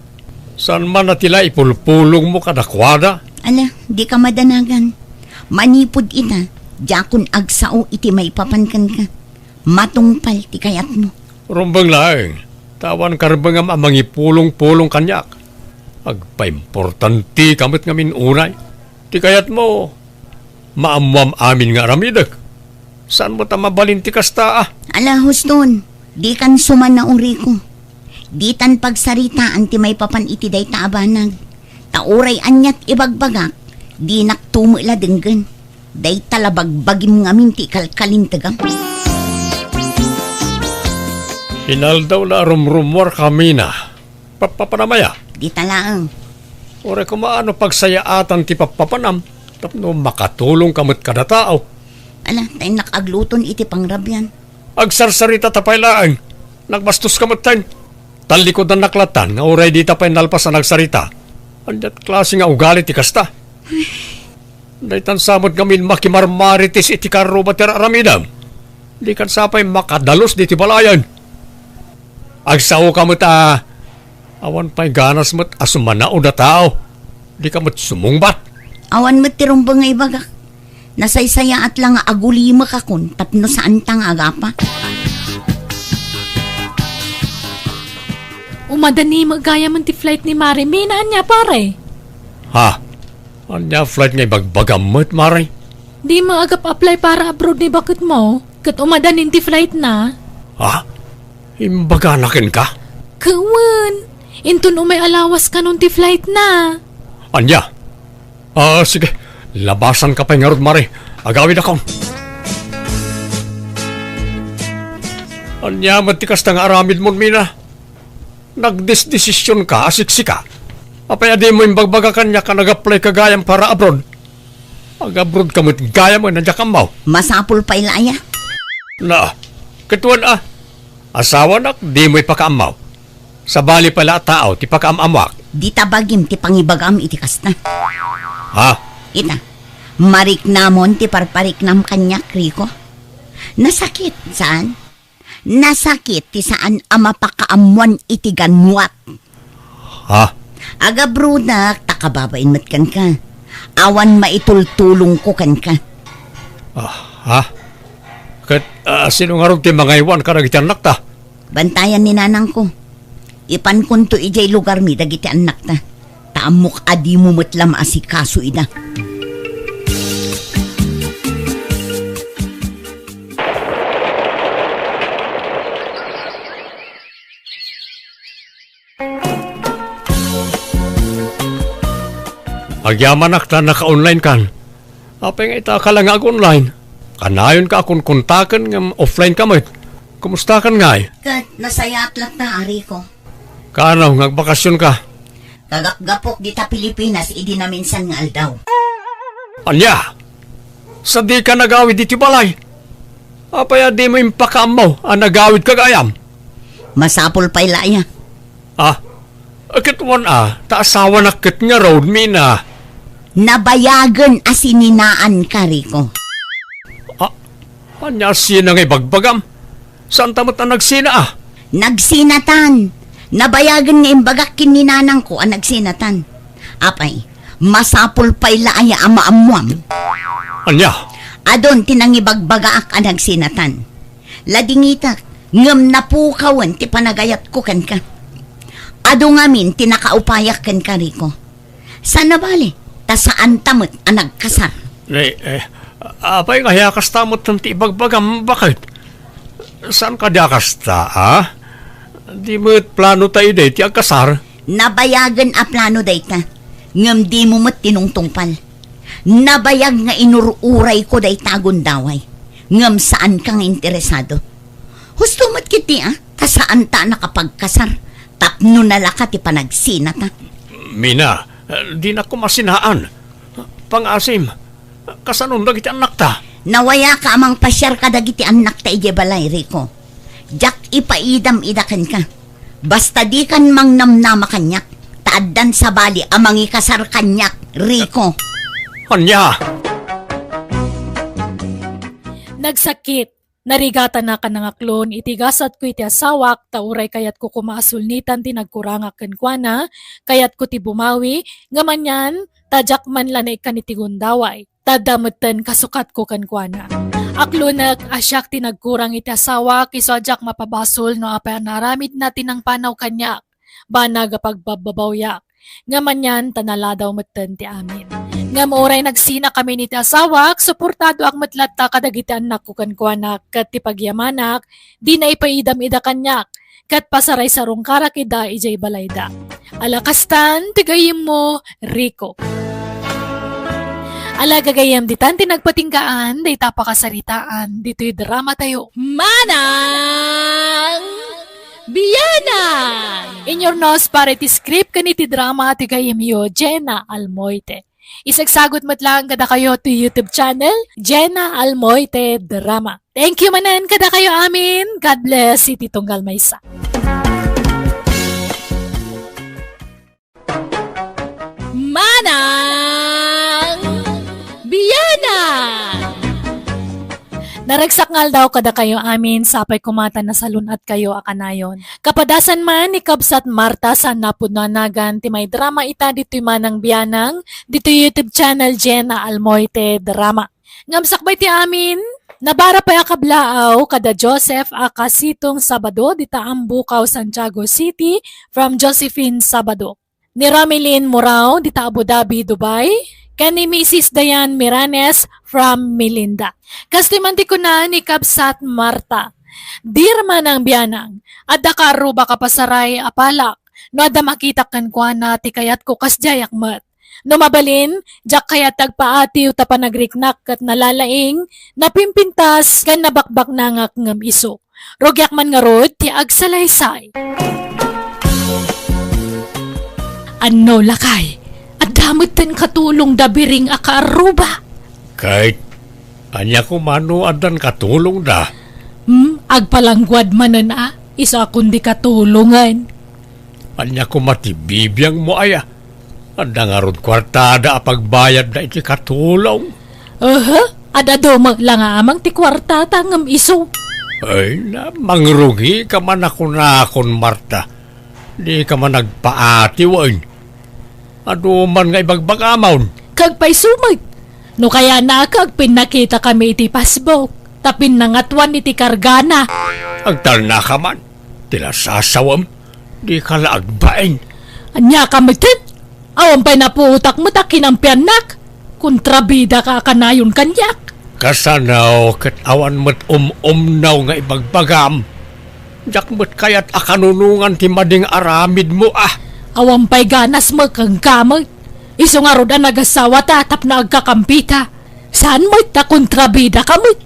Saan man a ti la ipulpulongmo kadakuada? Ala, dika madanagan. Manipud ita, diakon agsao iti maipapan kenka. Matungpal ti kayatmo. Rumbeng laeng, ta awan karbengam a mangipulongpulong kaniak. Agpaimportanteka met ngamin unay. Ti kayatmo, maammoam amin nga aramidek. Saan met a mabalin ti kasta a? Ala, huston, dikan sumanao, Rico. Ditan pagsaritaan ti maipapan iti dayta a banag. Ta uray aniat ibagbagak, dinakto met la denggen. Dayta la bagbagim ngamin ti ikalkalintegam. Inaldaw la a rumrummuarka, Mina. Pappapanam aya? Dita laeng. Uray koma no pagsayaatan ti pappapanam tapno makatulongka met kada tao. Ala, ta innak agluton iti pangrabian. Agsarsarita ta pay laeng. Nagbastoska metten. Tallikudannak lattan nga uray dita pay nalpas a nagsarita. Aniat klase nga ugali ti kasta? Daytan sa met ngamin makimarmarites iti karruba ti ar-aramidem. Dikan sa pay makadalus ditoy balayen. Agsaoka met a awan pay ganas met a sumanaod a tao. Dika met sumungbat. Awan met ti rumbeng nga ibagak. Nasaysayaat la nga agulimekakon tapno saanta nga agapa. Umadani met gayamen ti flight ni Mare Mina, ania, pare? Ha? Ania flight nga ibagbagam met, Mare? Dimo agap-apply para abroad ni baketmo, ket umadanin ti flight na. Ha? Imbagana kenka? Ket wen, inton umay a lawas kanon ti flight na. Ania? Ah, sige. Labasanka pay ngarud, Mare. Agawidakon. Ania met ti kasta nga aramidmon, Mina? Nagdesdesisionka a siksika. Apay a dimo imbagbaga kaniak a nag-applyka gayam para abroad? Ag-abroadka met gayam a diak ammo. Masapul pay la aya? Na, ket wen a, asawanak dimo ipakaammo. Sabali pay la a tao ti pakaam-ammoak. Dita bagim ti pangibagam iti kasta. Ha? Ita, mariknamon ti parpariknam kaniak, Rico. Nasakit, saan? Nasakit ti saan a mapakaammoan iti ganwat. Ha? Agabrodak ta kababain met kenka. Awan maitultulongko kenka. Ah, ha? Ket, ah, sino ngarud ti mangaywan kadagiti annakta? Bantayan ni nanangko. Ipankonto idiay lugarmi dagiti annakta. Ta ammok a dimo met la maasikaso ida. Agyamanak ta naka-online kan. Apay nga ita ka la nga ag-online? Kanayonka a konkontaken ngem offline ka met. Kumusta kan ngay? Ket nasayaat latta, Rico. Kaano nga agbakasionka? Kagapgapok dita Pilipinas idi naminsan nga aldaw. Ania? Sadika nagawid iti balay? Apay a dimo impakaammo a nagawidka gayam? Masapul pay la aya. Ah, ket wen a, ta asawanak ket ngarud, Mina. Nabayagen a sininaanka, Rico. Ah, ania a sina nga ibagbagam? Saanta met a nagsina a? Nagsinatan. Nabayagen nga imbagak ken ni nanangko a nagsinatan. Apay, masapul pay la aya a maammuam? Ania? Adun ti nangibagbagaak a nagsinatan. Ladingitak, ngem napukawen ti panagayatko kenka. Adu ngamin ti nakaupayak kenka, Rico. Saan a bale, ta saanta met a nagkasar. Eh, eh, apay nga aya kasta met ti ibagbagam, baket? Saan kadi a kasta, a? Di met plano ta idi ti agkasar? Nabayagen a plano dayta, ngem dimo met tinungtungpal. Nabayag nga inur-urayko dayta a gundaway, ngem saanka nga interesado. Husto met ketdi a, ta saanta a nakapagkasar tapno nalaka ti panagsinata. Mina, dinak masinaan. Pangaasim, kasanon dagiti annakta? Nawayaka a mangpasiar kadagiti annakta idiay balay, Rico. Diak ipaidam ida kenka. Basta dikan mangnamnama kaniak, ta addan sabali a mangikasar kaniak, Rico. Ania? Nagsakit. Narigatana a nangaklon iti gasatko iti asawak, ta uray kayatko koma a sulnitan ti nagkurangak kenkuana, kayatko ti bumawi, ngem anian, ta diak man la naikkan iti gundaway. Ta adda metten kasukatko kenkuana. Aklonek a siak ti nagkurang iti asawak, isu a diak mapabasol no apay a naaramidna ti nangpanaw kaniak. Banag a pagbabbabawiak. Ngem anian ta naladaw metten ti amin. Ngem uray nagsinakamin iti asawak, suportadoak met latta kadagiti annakko kenkuana ket ti pagyamanak, dina ipaidam ida kaniak, ket pasaraysarungkarak ida idiay balayda. Ala kastan ti gayyemmo, Rico. Ala gagayyem, ditan ti nagpatinggaan dayta a pakasaritaan ditoy drama tayo. Manang Bianang! Inurnos para iti script ken iti drama ti gayyemyo, Jenna Almoite. Isagsagut met laeng kadakayo ti YouTube channel, Jenna Almoite Drama. Thank you manen kadakayo amin. God bless iti tunggal maysa. Manang Bianang! Naragsak nga aldaw kadakayo amin, sapay koma ta nasalun-atkayo a kanayon. Kapadasan man ni Kabsat Marta, saan napudno a nagan ti maidrama ita ditoy Manang Bianang, ditoy YouTube channel Jenna Almoite Drama. Ngem sakbay ti amin, nabara pay a kablaaw kada Joseph a Kasitong Sabado dita Ambukaw, Santiago City, from Josephine Sabado. Ni Ramilin Murao dita Abu Dhabi, Dubai, ken ni Missus Diane Miranes from Melinda. Kastoy man ti kuna ni Kabsat Marta, Dear Manang Bianang, adda kaarruba a pasaray a palak, no adda makitak kenkuana ti kayatko kasdiayak met. No mabalin, diak kayat ti agpaatiw ta panagriknak ket nalalaing, napimpintas, ken nabakbaknangak ngem isu. Rugiak man ngarud ti agsalaysay. Anno, lakay, adda metten katulongda biring a kaarruba? Ket ania koma no addan katulongda? Hmm, agpalangguad manen a, isu a kundi katulongen. Ania koma ti bibiangmo aya? Adda ngarud kuartada a pagbayadda iti katulong? Aha, ad-adu met la nga amang ti kuartata ngem isu. Ay na, mangrugika man a kunakon, Marta. Dika man agpaatiwen. Adu man nga ibagbagamon. Kagpayso met. No kayatna, agpinnakitakami iti Facebook, ta pinnangatoan iti kargana. Agtalnaka man. Ti nasasawem, dika la agbain. Ania ka metten? Awan pay napuotak met a kinampiannak. Kontrabidaka a kanayon kaniak. Kasano ket awan met um-umnaw nga ibagbagam? Diak met kayat a kanunongan ti madi nga aramidmo a. Awan pay ganasmo kenka met. Isu ngarud a nagasawata tapno agkakampita. Saan met ta kontrabidaka met?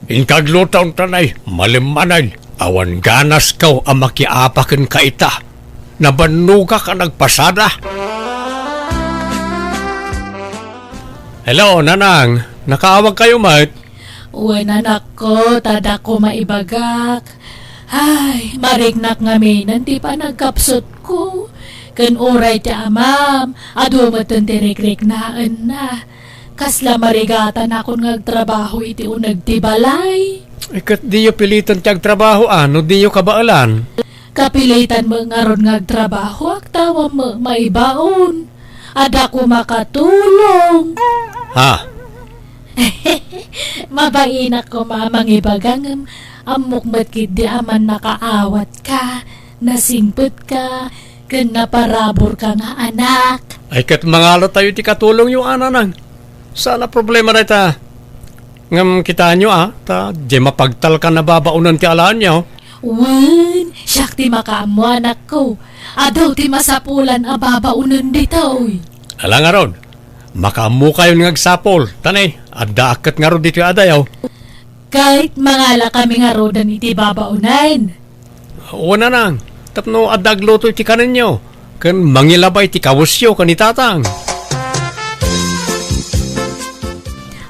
Inka agluta untanay, malimmanen, awan ganasko a makiapa kenka ita. Nabannogak a nagpasada. Hello, Nanang. Nakaawagkayo met? Wen, anakko, ta adda koma ibagak. Ay, mariknak ngaminen ti panagkapsutko. Ken uray ti amam, adu metten ti rikriknaenna. Kasla marigatanakon nga agtrabaho iti uneg ti balay. Eh, ket diyo pilitan ti agtrabaho, a, no diyo kabaelan? Kapilitan met ngarud nga agtrabahoak ta awan met maibaon. Adda koma katulong. Ha? Mabainak koma a mangibaga ngem ammok met ketdi a mannakaawatka, nasingpetka, ken naparaburka nga anak. Ay, ket mangalatayo ti katulongyo, a, Nanang. Saan a problema dayta. Ngem kitaenyo, a, ta diay mapagtalkan a babaonen ti alaenyo. Wen, siak ti makaammo, anakko. Adu ti masapulan a babaonen ditoy. Ala ngarud, makaammokayon nga agsapul, ta ne, addaak ket ngarud ditoy adayo. Ket mangalakami ngaruden iti babaonen. Wen, nanang, tapno adda agluto iti kanenyo, ken mangilabay ti kawesyo ken ni tatang.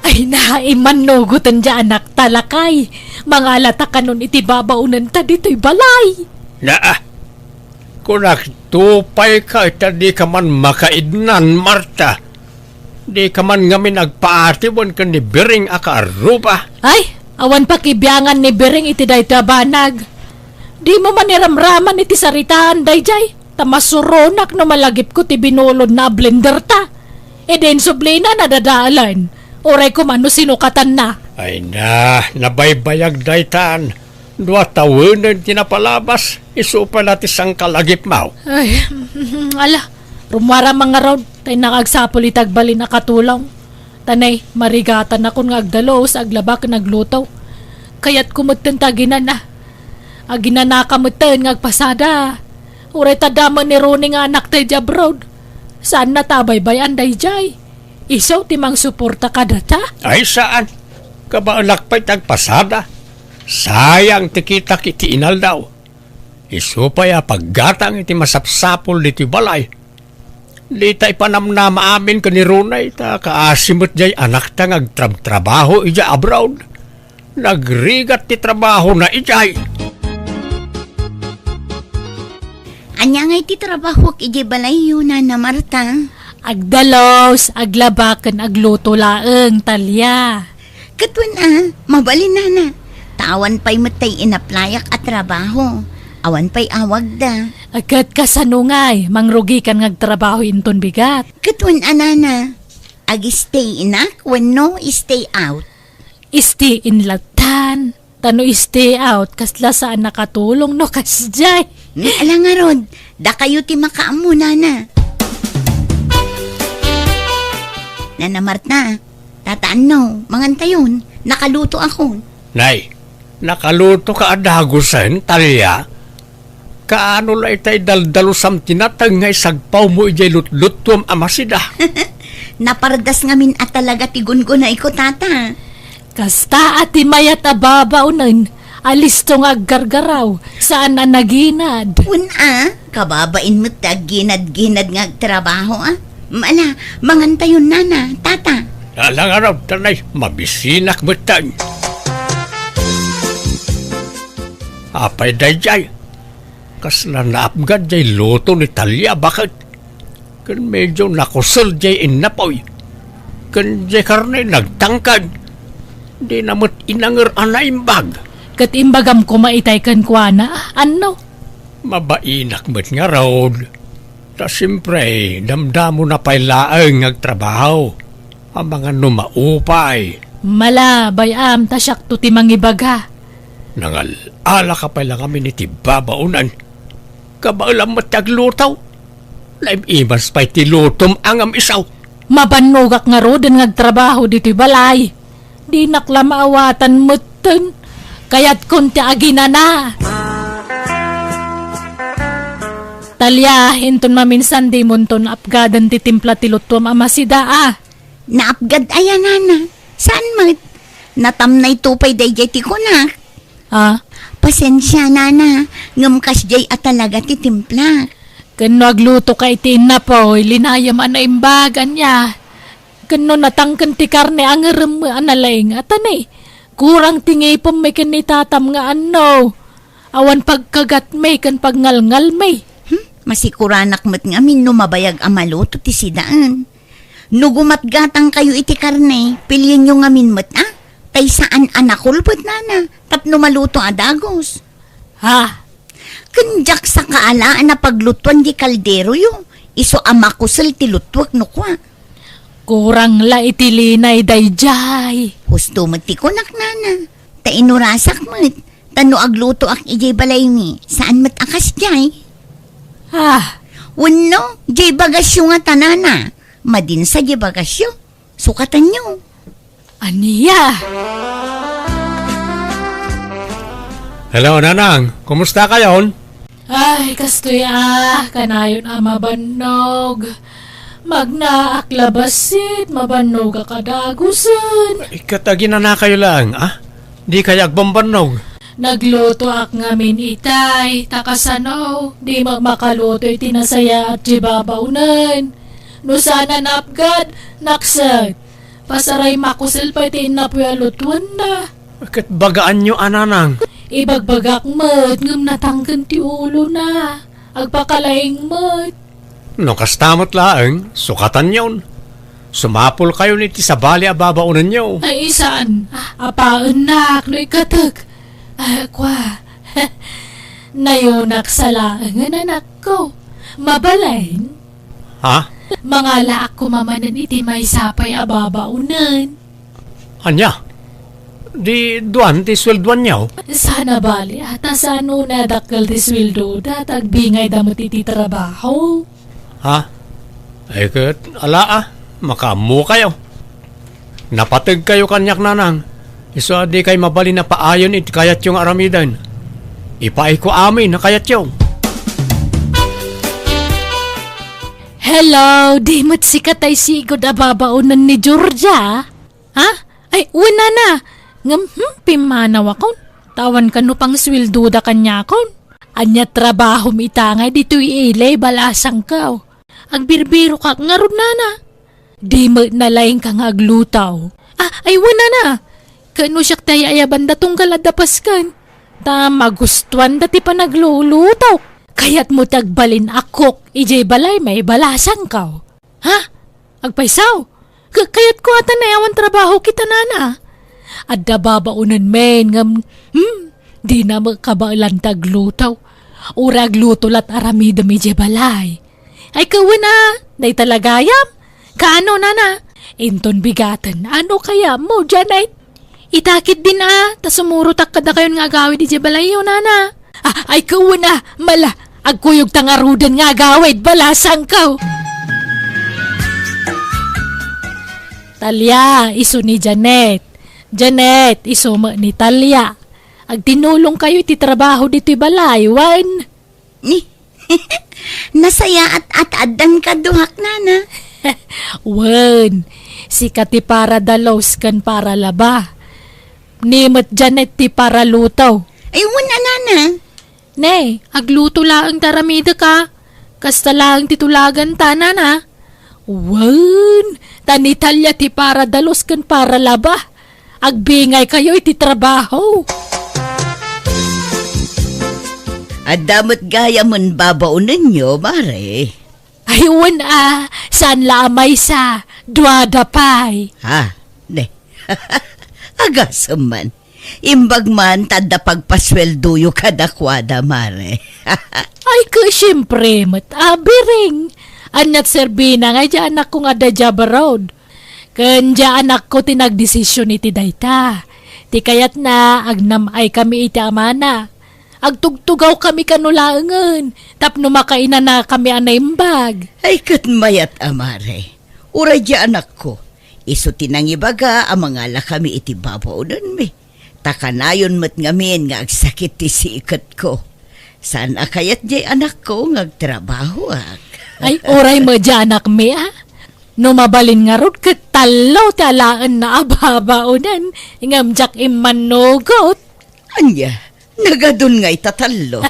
Ay, na, immannugoten diay anakta, lakay. Mangalata kanon iti babaonenta ditoy balay. Naa, kunak, tupayka ita dika man makaidnan, Marta. Dika man ngamin agpaati wen ken ni Biring a kaarruba. Ay, awan pakibiangan ni Biring iti daytoy a banag. Dimo man iramraman iti saritaan daydiay, ta masuronak no malagipko ti binulodna a blenderta. Idi insublina, nadadalan. Uray koma no sinukatanna. Ay na, nabaybayag daytan. Dua tawenen ti napalabas, isu pay la ti sangkalagipmaw. Ay, ala, rummuaram ngarud, ta innak agsapul iti agbalin a katulong. Ta ne, marigatanakon nga agdalus, aglaba ken agluto. Kayatko metten ti aginana. Aginanaka metten nga agpasada. Uray ta adda met ni Ronnie nga anakta idiay abroad. Saanna ta abaybay-an daydiay. Isu ti mangsuporta kadata? Ay, saan. Kabaelak pay ti agpasada. Sayang ti kitak iti inaldaw. Isu pay a paggatang iti masapsapul ditoy balay. Dita ipanamnama amin ken ni Ronnie, ta kaasi met diay anakta nga agtrabtrabaho idiay abroad. Nagrigat ti trabahona idiay. Ania ngay ti trabahoak idiay balayyo, Nana Marta? Agdalus, aglaba, ken agluto laeng, Talia. Ket wen a, mabalin, Nana. Ta awan pay met tay inaplayak a trabaho. Awan pay awagda. Ket kasano ngay, mangrugikan nga agtrabaho inton bigat? Ket wen a, Nana. Ag-stay inak wenno stay out? Stay in latan. Ta no stay out, kasla saan nakatulong no kasdiay. Ni ala ngarud, dakayo ti makaammo, Nana. Nana Marta, Tata Anno, mangantayon, nakalutoakon. Nay, nakalutoka a dagusen, Talia? Kaano la itay daldalusam ti nateng nga isagpawmo idiay lutluttuam a masida? Napardas ngamin a talaga ti gungunayko, Tata. Kasta a ti mayat a babaonen a listo nga aggargaraw, saan a naginad. Wen a, kababain met ti agginad-ginad nga agtrabaho, a. Ala, mangantayon, Nana, Tata. Ala ngarud, tanay, mabisinak metten. Apay daydiay? Kasla naapgad jay luto ni Talia, baket. Ken medio nakusel jay innapoy. Ken jay karne nagtangkad. Dina met inanger a naimbag. Ket imbagam koma itay kenkuana, Anno? Mabainak met ngarud. Ta siempre, damdamona pay laeng nga agtrabaho. Amangan no maupay. Ala, bay-am, ta siakto ti mangibaga. Nangal-alaka pay la ngamin iti babaonen. Kabaelam met ti agluto. Naim-imas pay ti lutom a ngem isu. Mabannogak ngaruden nga agtrabaho ditoy balay. Dinak la maawatan metten. Kayatkon ti aginana. Talia, inton maminsan dimonton apgaden ti timpla ti luttuam a masida, a. Naapgad aya, Nana? Saan met? Natamnayto pay daydiay ti kunak. A? Pasensia, Nana, ngem kasdiay a talaga ti timplak. Ken no aglutoka iti innapoy, linayem a naimbag, ania? Ken no natangken ti karne, angerem a nalaing, a ta ne, kurang ti ngipem mi ken ni tatam nga Anno. Awan pagkagatmi ken pagngalngalmi. Hmm? Masikuranak met ngamin no mabayag a maluto ti sidaen. No gumatgatangkayo iti karne, pilienyo ngamin met, a? Tay saan a nakulbet, Nana, tapno maluto a dagus. Ha? Ken diak sakaala a napaglutuan di kalderoyo, isu a makusel ti lutuek no kua. Kurang la iti linay daydiay. Husto met ti kunak, Nana. Ta inurasak met, ta no aglutoak idiay balaymi, saan met a kasdiay. Ah. Wenno, diay bagasyo ngata, Nana. Madinsa diay bagasyo. Sukatenyo. Ania? Hello, Nanang. Kumusta kayon? Ay, kastoy a, kanayon a mabannog. Magnaak la bassit, mabannogak a dagusen. Ay, ket aginanakayo laeng, a? Dikay agbambannog. Naglutoak ngamin itay, ta kasano, di ma-, makaluto iti nasayaat ti babaonen. No saan a naapgad, nakset. Pasaray makusel pay ti innapoy a lutuenna. Ket bagaanyo a, Nanang. Ibagbagak met ngem natangken ti ulona. Agpakalaing met. No kasta met laeng, sukatanyon. Sumapulkayon iti sabali a babaonenyo. Ay, saan? Apaennak no ikkatek. Ah, kua. Nayonak sa laengen, anakko. Mabalin? Ha? Mangalaak koma manen iti maysa pay a babaonen. Ania? Di duan ti sueldoanyo? Saan a bali, a, ta saan unay a dakkel ti sueldoda, ta agbingayda met iti trabaho. Ha? Ay ket, ala a, makaammokayo. Napategkayo kaniak, Nanang. Isu a dikay mabalin a paayon iti kayatyo nga aramiden. Ipaayko amin a kayatyo. Hello, di met sika tay sigud a babaonen ni Georgia? Ha? Ay, wen, Nana. Ngem, hmm, pimmanawakon. Ta awan kano pangsueldoda kaniakon. Ania trabahom ita ngay ditoy ili, balasangko? Agbirbirokak ngarud, Nana. Di met nalaingka nga agluto. Ah, ay, wen, Nana. Ket no siak ti ay-ayabanda tunggal adda pasken. Ta magustuanda ti panaglulutok. Kayatmo ti agbalin a cook idiay balay, may balasangko. Ha? Agpayso? Ka-, kayatko a ta naawan trabaho kita, Nana. Adda babaonen men ngem, hmm, dina met kabaelan ti agluto. Uray agluto lat aramidem idiay balay. Ay, kawen a, dayta la gayam. Kaano, Nana? Inton bigaten, ano kayatmo, Janet? Ita ketdin a, ta sumurotak kadakayon nga agawid idiay balayyo, Nana. Ah, ay, kawen a, mala, agkuyogta ngaruden nga agawid, balasangko. Talia, isu ni Janet. Janet, isu met ni Talia. Agtinulongkayo iti trabaho ditoy balay, wen? Ni, nasayaat a ta addan kaduak, Nana. Wen, sika ti para dalos ken para laba. Ni met Janet ti para luto. Ay, wen a, Nana. Ne, agluto laeng ti aramidek a. Kasta laeng ti tulaganta, Nana. Wen, ta ni Talia ti para dalos ken para laba. Agbingaykayo iti trabaho. Adda met gayamen babaonenyo, Mare. Ay, wen a, saan la a maysa, duada pay. Ha? Ne. Agasem man. Imbag man, ta adda pagpasueldoyo kadakuada, Mare. Ay, ket siempre met, abiring. Aniat serbina nga idiay anakko nga adda idiay abroad. Ken idiay anakko ti nagdesisyon iti dayta. Ti kayatna, agnam-ay kami iti amana. Agtugtugaw kami kano laengen, tapno makainana kami a naimbag. Ay, ket mayat a, Mare. Uray idiay anakko, isu ti nangibaga a mangala kami iti babaonenmi. Ta kanayon met ngamin nga agsakit ti siketko. Saan a kayat idiay anakko nga agtrabahoak. Ay, uray met idiay anakmi, a. No mabalin ngarud, ket tallo ti alaenna a babaonen, ngem diak immannugot. Ania, nagadun ngay ta tallo?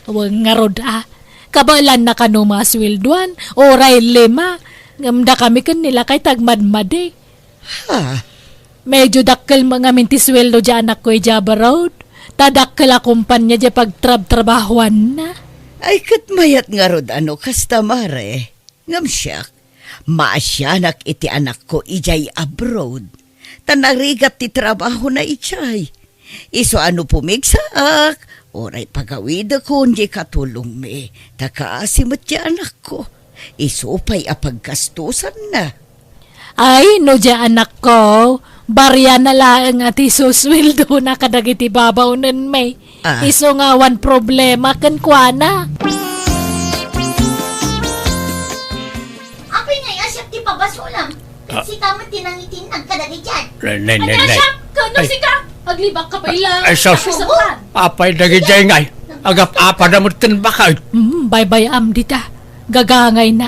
Wen ngarud a. Kabaelanna kano masueldoan, uray lima. Ngem dakami ken ni lakay ti agmadmadi. Ha? Medyo dakkel met ngamin ti sueldo idiay anakko idiay abroad. Ta dakkel a kompania idiay pagtrabtrabahoanna. Ay, ket mayat ngarud a no kasta, Mare. Ngem siak, maasianak iti anakko idiay abroad. Ta narigat ti trabahona idiay. Isu a no pumigsaak, uray pagawidekon diay katulongmi, ta kaasi met ti anakko. Isu pay a paggastosanna. Ay, no diay anakko, bariana laeng a ti susueldona kadagiti babaonenmi. Ah. Isu nga awan problema kenkuana. Apay ngay a siak ti pabasolam? Ket Ah. sika met ti nangitinnag kadagiti. Ne, ne, ne, Ania ne. siak? Ken no Ay. sika? Aglibak ka pay la. Ay, sus. Apay dagiti ngay? Agap-apada met ken bakay. Hmm, baybay-am dita. Gagangayna.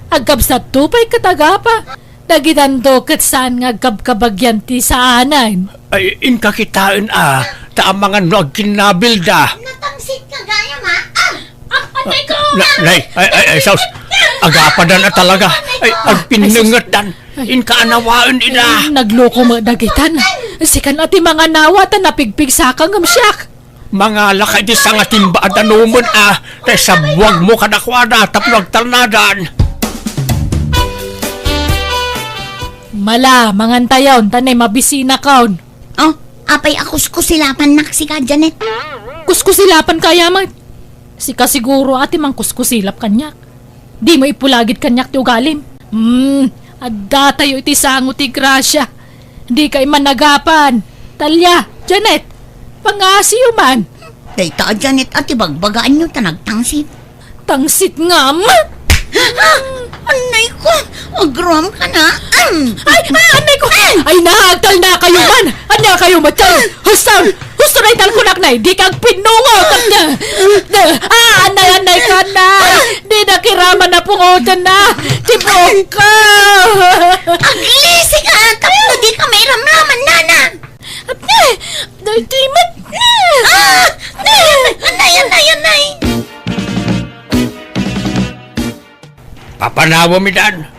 Agkabsatto pay ket agapa. Dagitanto ket saan nga agkabkabagyan ti saanen. Ay, inka kitaen a, ta amangan no agkinnabilda. Natangsit ka gayam, a? Ah! Ah, atay ko! Na, nay, ay, ay, ay, sus. Agapadan a talaga. Ay, agpinnengetdan. Ay. Inka anawaen ida. Ay, nagluko met dagitan. Sikan a ti manganawa ta napigpigsaka ngem siak. Mangalaka iti sangatimba a danumen a, ta isabbuagmo kadakuada tapno agtalnadan. Mala, mangantayon, ta nay mabisinakon. Oh, apay a kuskusilapannak sika, Janet? Kuskusilapan kaya met? Sika siguro a ti mangkuskusilap kaniak. Dimo ipulagid kaniak ti ugalim. Hmm, addatayo iti sango ti grasia. Dikay managapan. Talia, Janet, pangasiyo man. Dayta a Janet a ti bagbagaanyo ta nagtangsit. Tangsit ngem? Ah! Annay ko! Agroam ka na! Am! Ay! Ah! Annay ko! Ay, nagtalna kayo man! Ania kayo, matay? Husto! Husto na italkunak na, di kag pinungo! Ah! Annay, annay ka na! Di na kiraman na pungotan na! Tibok ka! Aglisi ka! Tapno di ka mairamraman, nana! Ate! Daytoy met! Ah! Annay, annay, annay! Papanawem idan.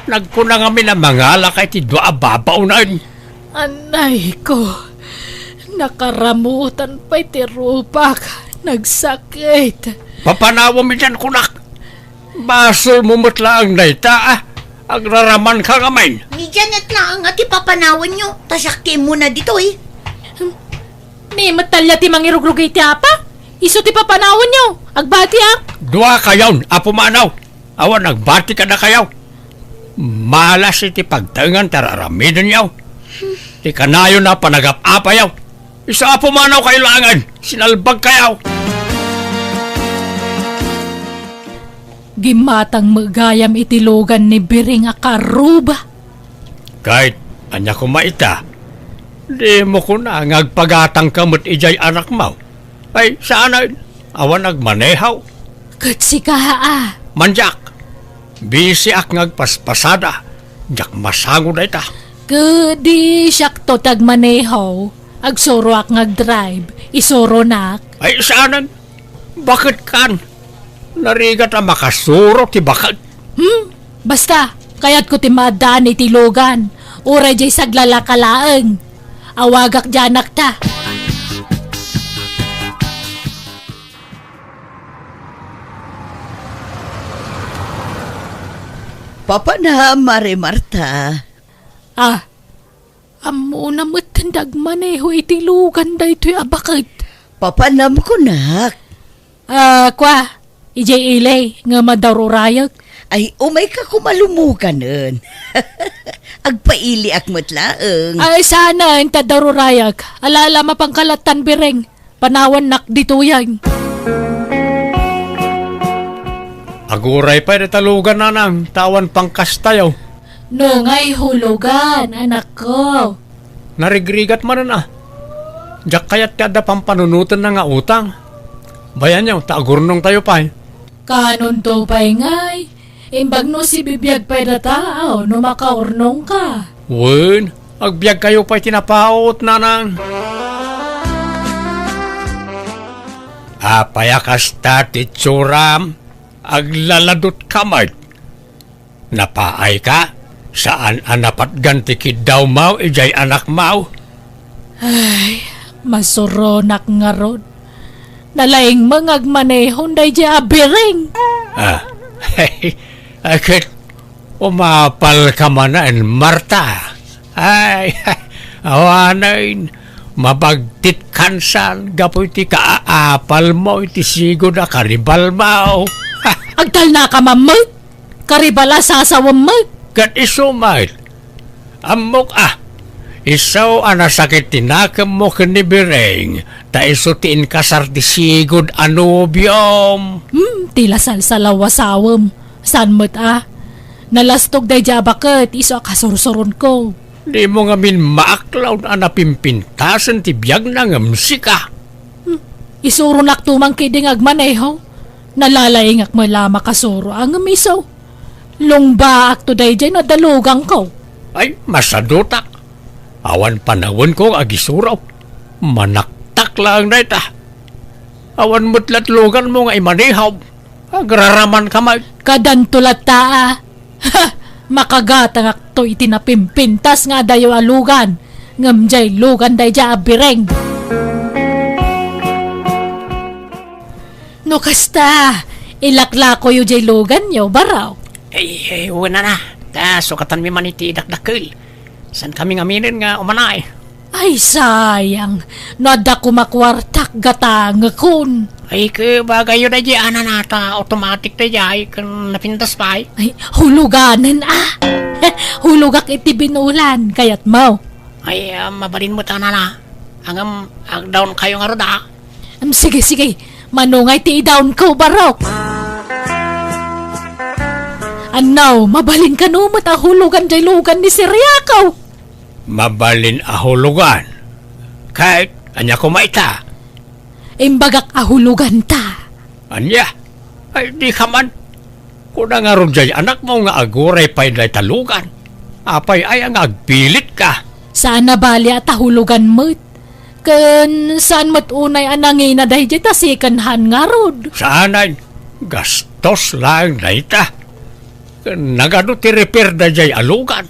Nagkuna ngamin a mangalaka iti dua a babaonen. Annay ko, nakaramutan pay ti rupak. Nagsakit. Papanawem idan kunak. Basolmo met laeng dayta, a. Agraraman ka ngamin. Ni Janet laeng a ti papanawanyo, ta siak ti immuna ditoy. Ni met talia ti mangirugrugi iti apa? Isu ti papanawanyo. Agbatiak. Dua kayon a pumanaw. Awan agbati kadakayo. Malas iti pagtaengan ti ar-aramidenyo. Ti kanayon a panagap-apayo. Isu a pumanaw kayo laengen. Sinalbag kayo. Gimmatang met gayam iti lugan ni Biring a karuba. Ket ania koma ita? Dimo kuna nga agpagatangka met idiay anakmo? Ay, saanen, awan agmaneho. Ket sika, a? Mandiak. Bisiak nga agpaspasada. Diak masango dayta. Ket di siakto ti agmaneho. Agsuroak nga agdrive. Isuronak. Ay, saanen? Baket kan? Narigat a makasuro ti baket. Hmm? Basta, kayatko ti maaddaan iti lugan. Uray diay saglalaka laeng. Awagak diay anakta. Papanam, Mare Marta. Ah, ammona met ti agmaneho iti lugan daytoy a baket. Papanam kunak. Ah, kua, idiay ili, ngem adda ur-urayek. Ay, umayka koma lumuganen. Agpailiak met laeng. Ay, saanen, ta adda ur-urayek. Ala, ala, mapanka lattan, Biring. Panawannak ditoyen. Aguray pay dayta lugan, nanang, ta awan pangkastayo. No ngay hulugan, anakko. Narigrigat manen a. Diak kayat ti adda pampanunotenna nga utang. Bayanyo, ta agurnongtayo pay. Kanonto pay ngay? Imbag no sibibiag pay data, aw, no makaurnongka. Wen, agbiagkayo pay ti napaut, nanang. Apay a kasta ti itsuram? Aglaladutka met. Napaayka? Saan a napatgan ti kiddawmo idiay anakmo? Ay, masuronak ngarud. Nalaing met nga agmanehon daydiay a Biring. Ah, ay, ket umapalka manen, Marta. Ay, awanen, mabagtitkan san gapu iti kaapalmo iti sigud a karibalmo. Agtalnaka man met. Karibal a sasawem met. Ket isu met. Ammok a, isu a nasakit ti nakemmo ken ni Biring, ta isu ti inkasar ti sigud a nobiom. Hmm, ti lasalsalaw a sawem. Saan met a? Nalastog daydiay a baket, isu a kasursuronko. Dimo ngamin maaklaw a napimpintasen ti biagna ngem sika. Hmm, isuronakto man ketdi nga agmaneho. Nalalaingak met la a makasuro a ngem isu. Lungbaakto daydiay no adda luganko. Ay, masadutak. Awan panawenko nga agisuro. Manaktak laeng dayta. Awan met lat luganmo nga imaneho. Agraramanka met. Kadanto latta a. Ha! Makagatangakto iti napimpintas nga adayo a lugan, ngem diay lugan daydiay a bireng. No kasta, ilaklakoyo diay luganyo, Barok. Ay, ay, wen a. Ta sukatanmi man iti idakdakkel. Saankami ngaminen nga umanayo. Ay, sayang. No adda koma kuartak, gatangekon. Ay, ket bagayyo daydiay a nanata, automatic daydiay, ken napintas pay. Ay, huluganen a. Hulogak iti binulan, kayatmo. Ay, ah, mabalin met a nana. Ngem, agdawnkayo ngarud a. Em, sige, sige. Mano ngay ti idawnko, Barok? Annaw, mabalin kano met a hulugan diay lugan ni Sir Yakaw? Mabalin a hulugan. Ket ania koma ita? Imbagak a huloganta. Ania? Ay, dika man. Kuna ngarud diay anakmo nga aguray pay dayta lugan. Apay aya nga agpilitka? Saan a bali a ta hulogan met. Ken saan met unay a nangina daydiay ta second hand ngarud. Saanen, gastos laeng dayta. Ken nagadu ti repair daydiay a lugan.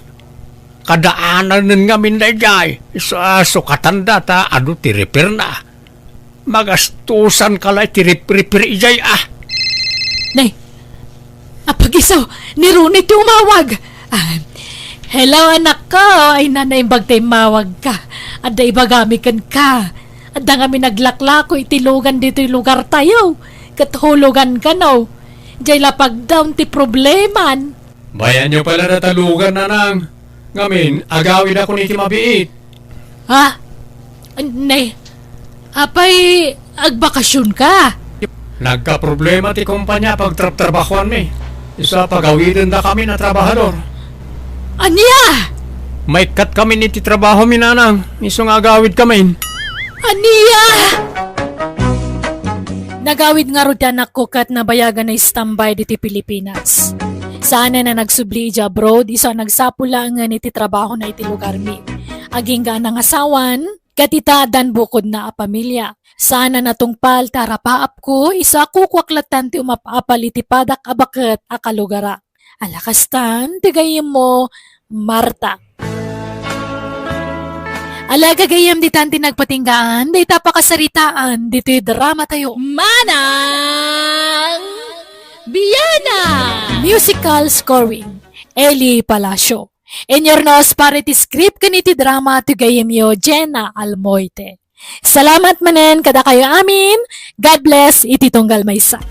Kadaananen ngamin daydiay, isu a sukatanda ta adu ti repairna. Magastosanka la iti rip-, repair idiay a. Nay, apag-isu, ni Ronnie ti umawag. Ah, hello, anakko. Ay, naimbag ta immawagka. Adda ibagami kenka. Adda ngamin naglaklako iti lugan ditoy lugartayo. Ket hulugan kano. Diay la pagdawn ti probleman. Bayanyo pay la dayta lugan, nanang. Ngamin, agawidakon iti mabiit. Ha? Ne, apay agbakasionka? Nagkaproblema ti kompania a pagtrabtrabahoanmi. Isu a pagawidendakamin a trabahador. Ania? Maikkat kamin iti trabahomi, nanang. Isu nga agawidkamin. Ania? Nagawid ngarud ti anakko ket nabayagan a standby ditoy Pilipinas. Saanen a nagsubli idiay abroad, isu a nagsapul laengen iti trabahona iti lugarmi. Agingga a nangasawan, ket ita, addan bukodna a pamilia. Saan a natungpal ti arapaapko, isu a kukuak lattan ti umap-apal iti padak a baket a kalugara. Ala kastan ti gayyemmo, Marta. Ala, gagayyem, ditan ti nagpatinggaan dayta a pakasaritaan ditoy dramatayo. Manang Biana! Musical scoring, Eli Palacio. Inyurnos para iti script ken iti drama ti gayyemyo, Jenna Almoite. Salamat manen kadakayo amin. God bless iti tunggal maysa.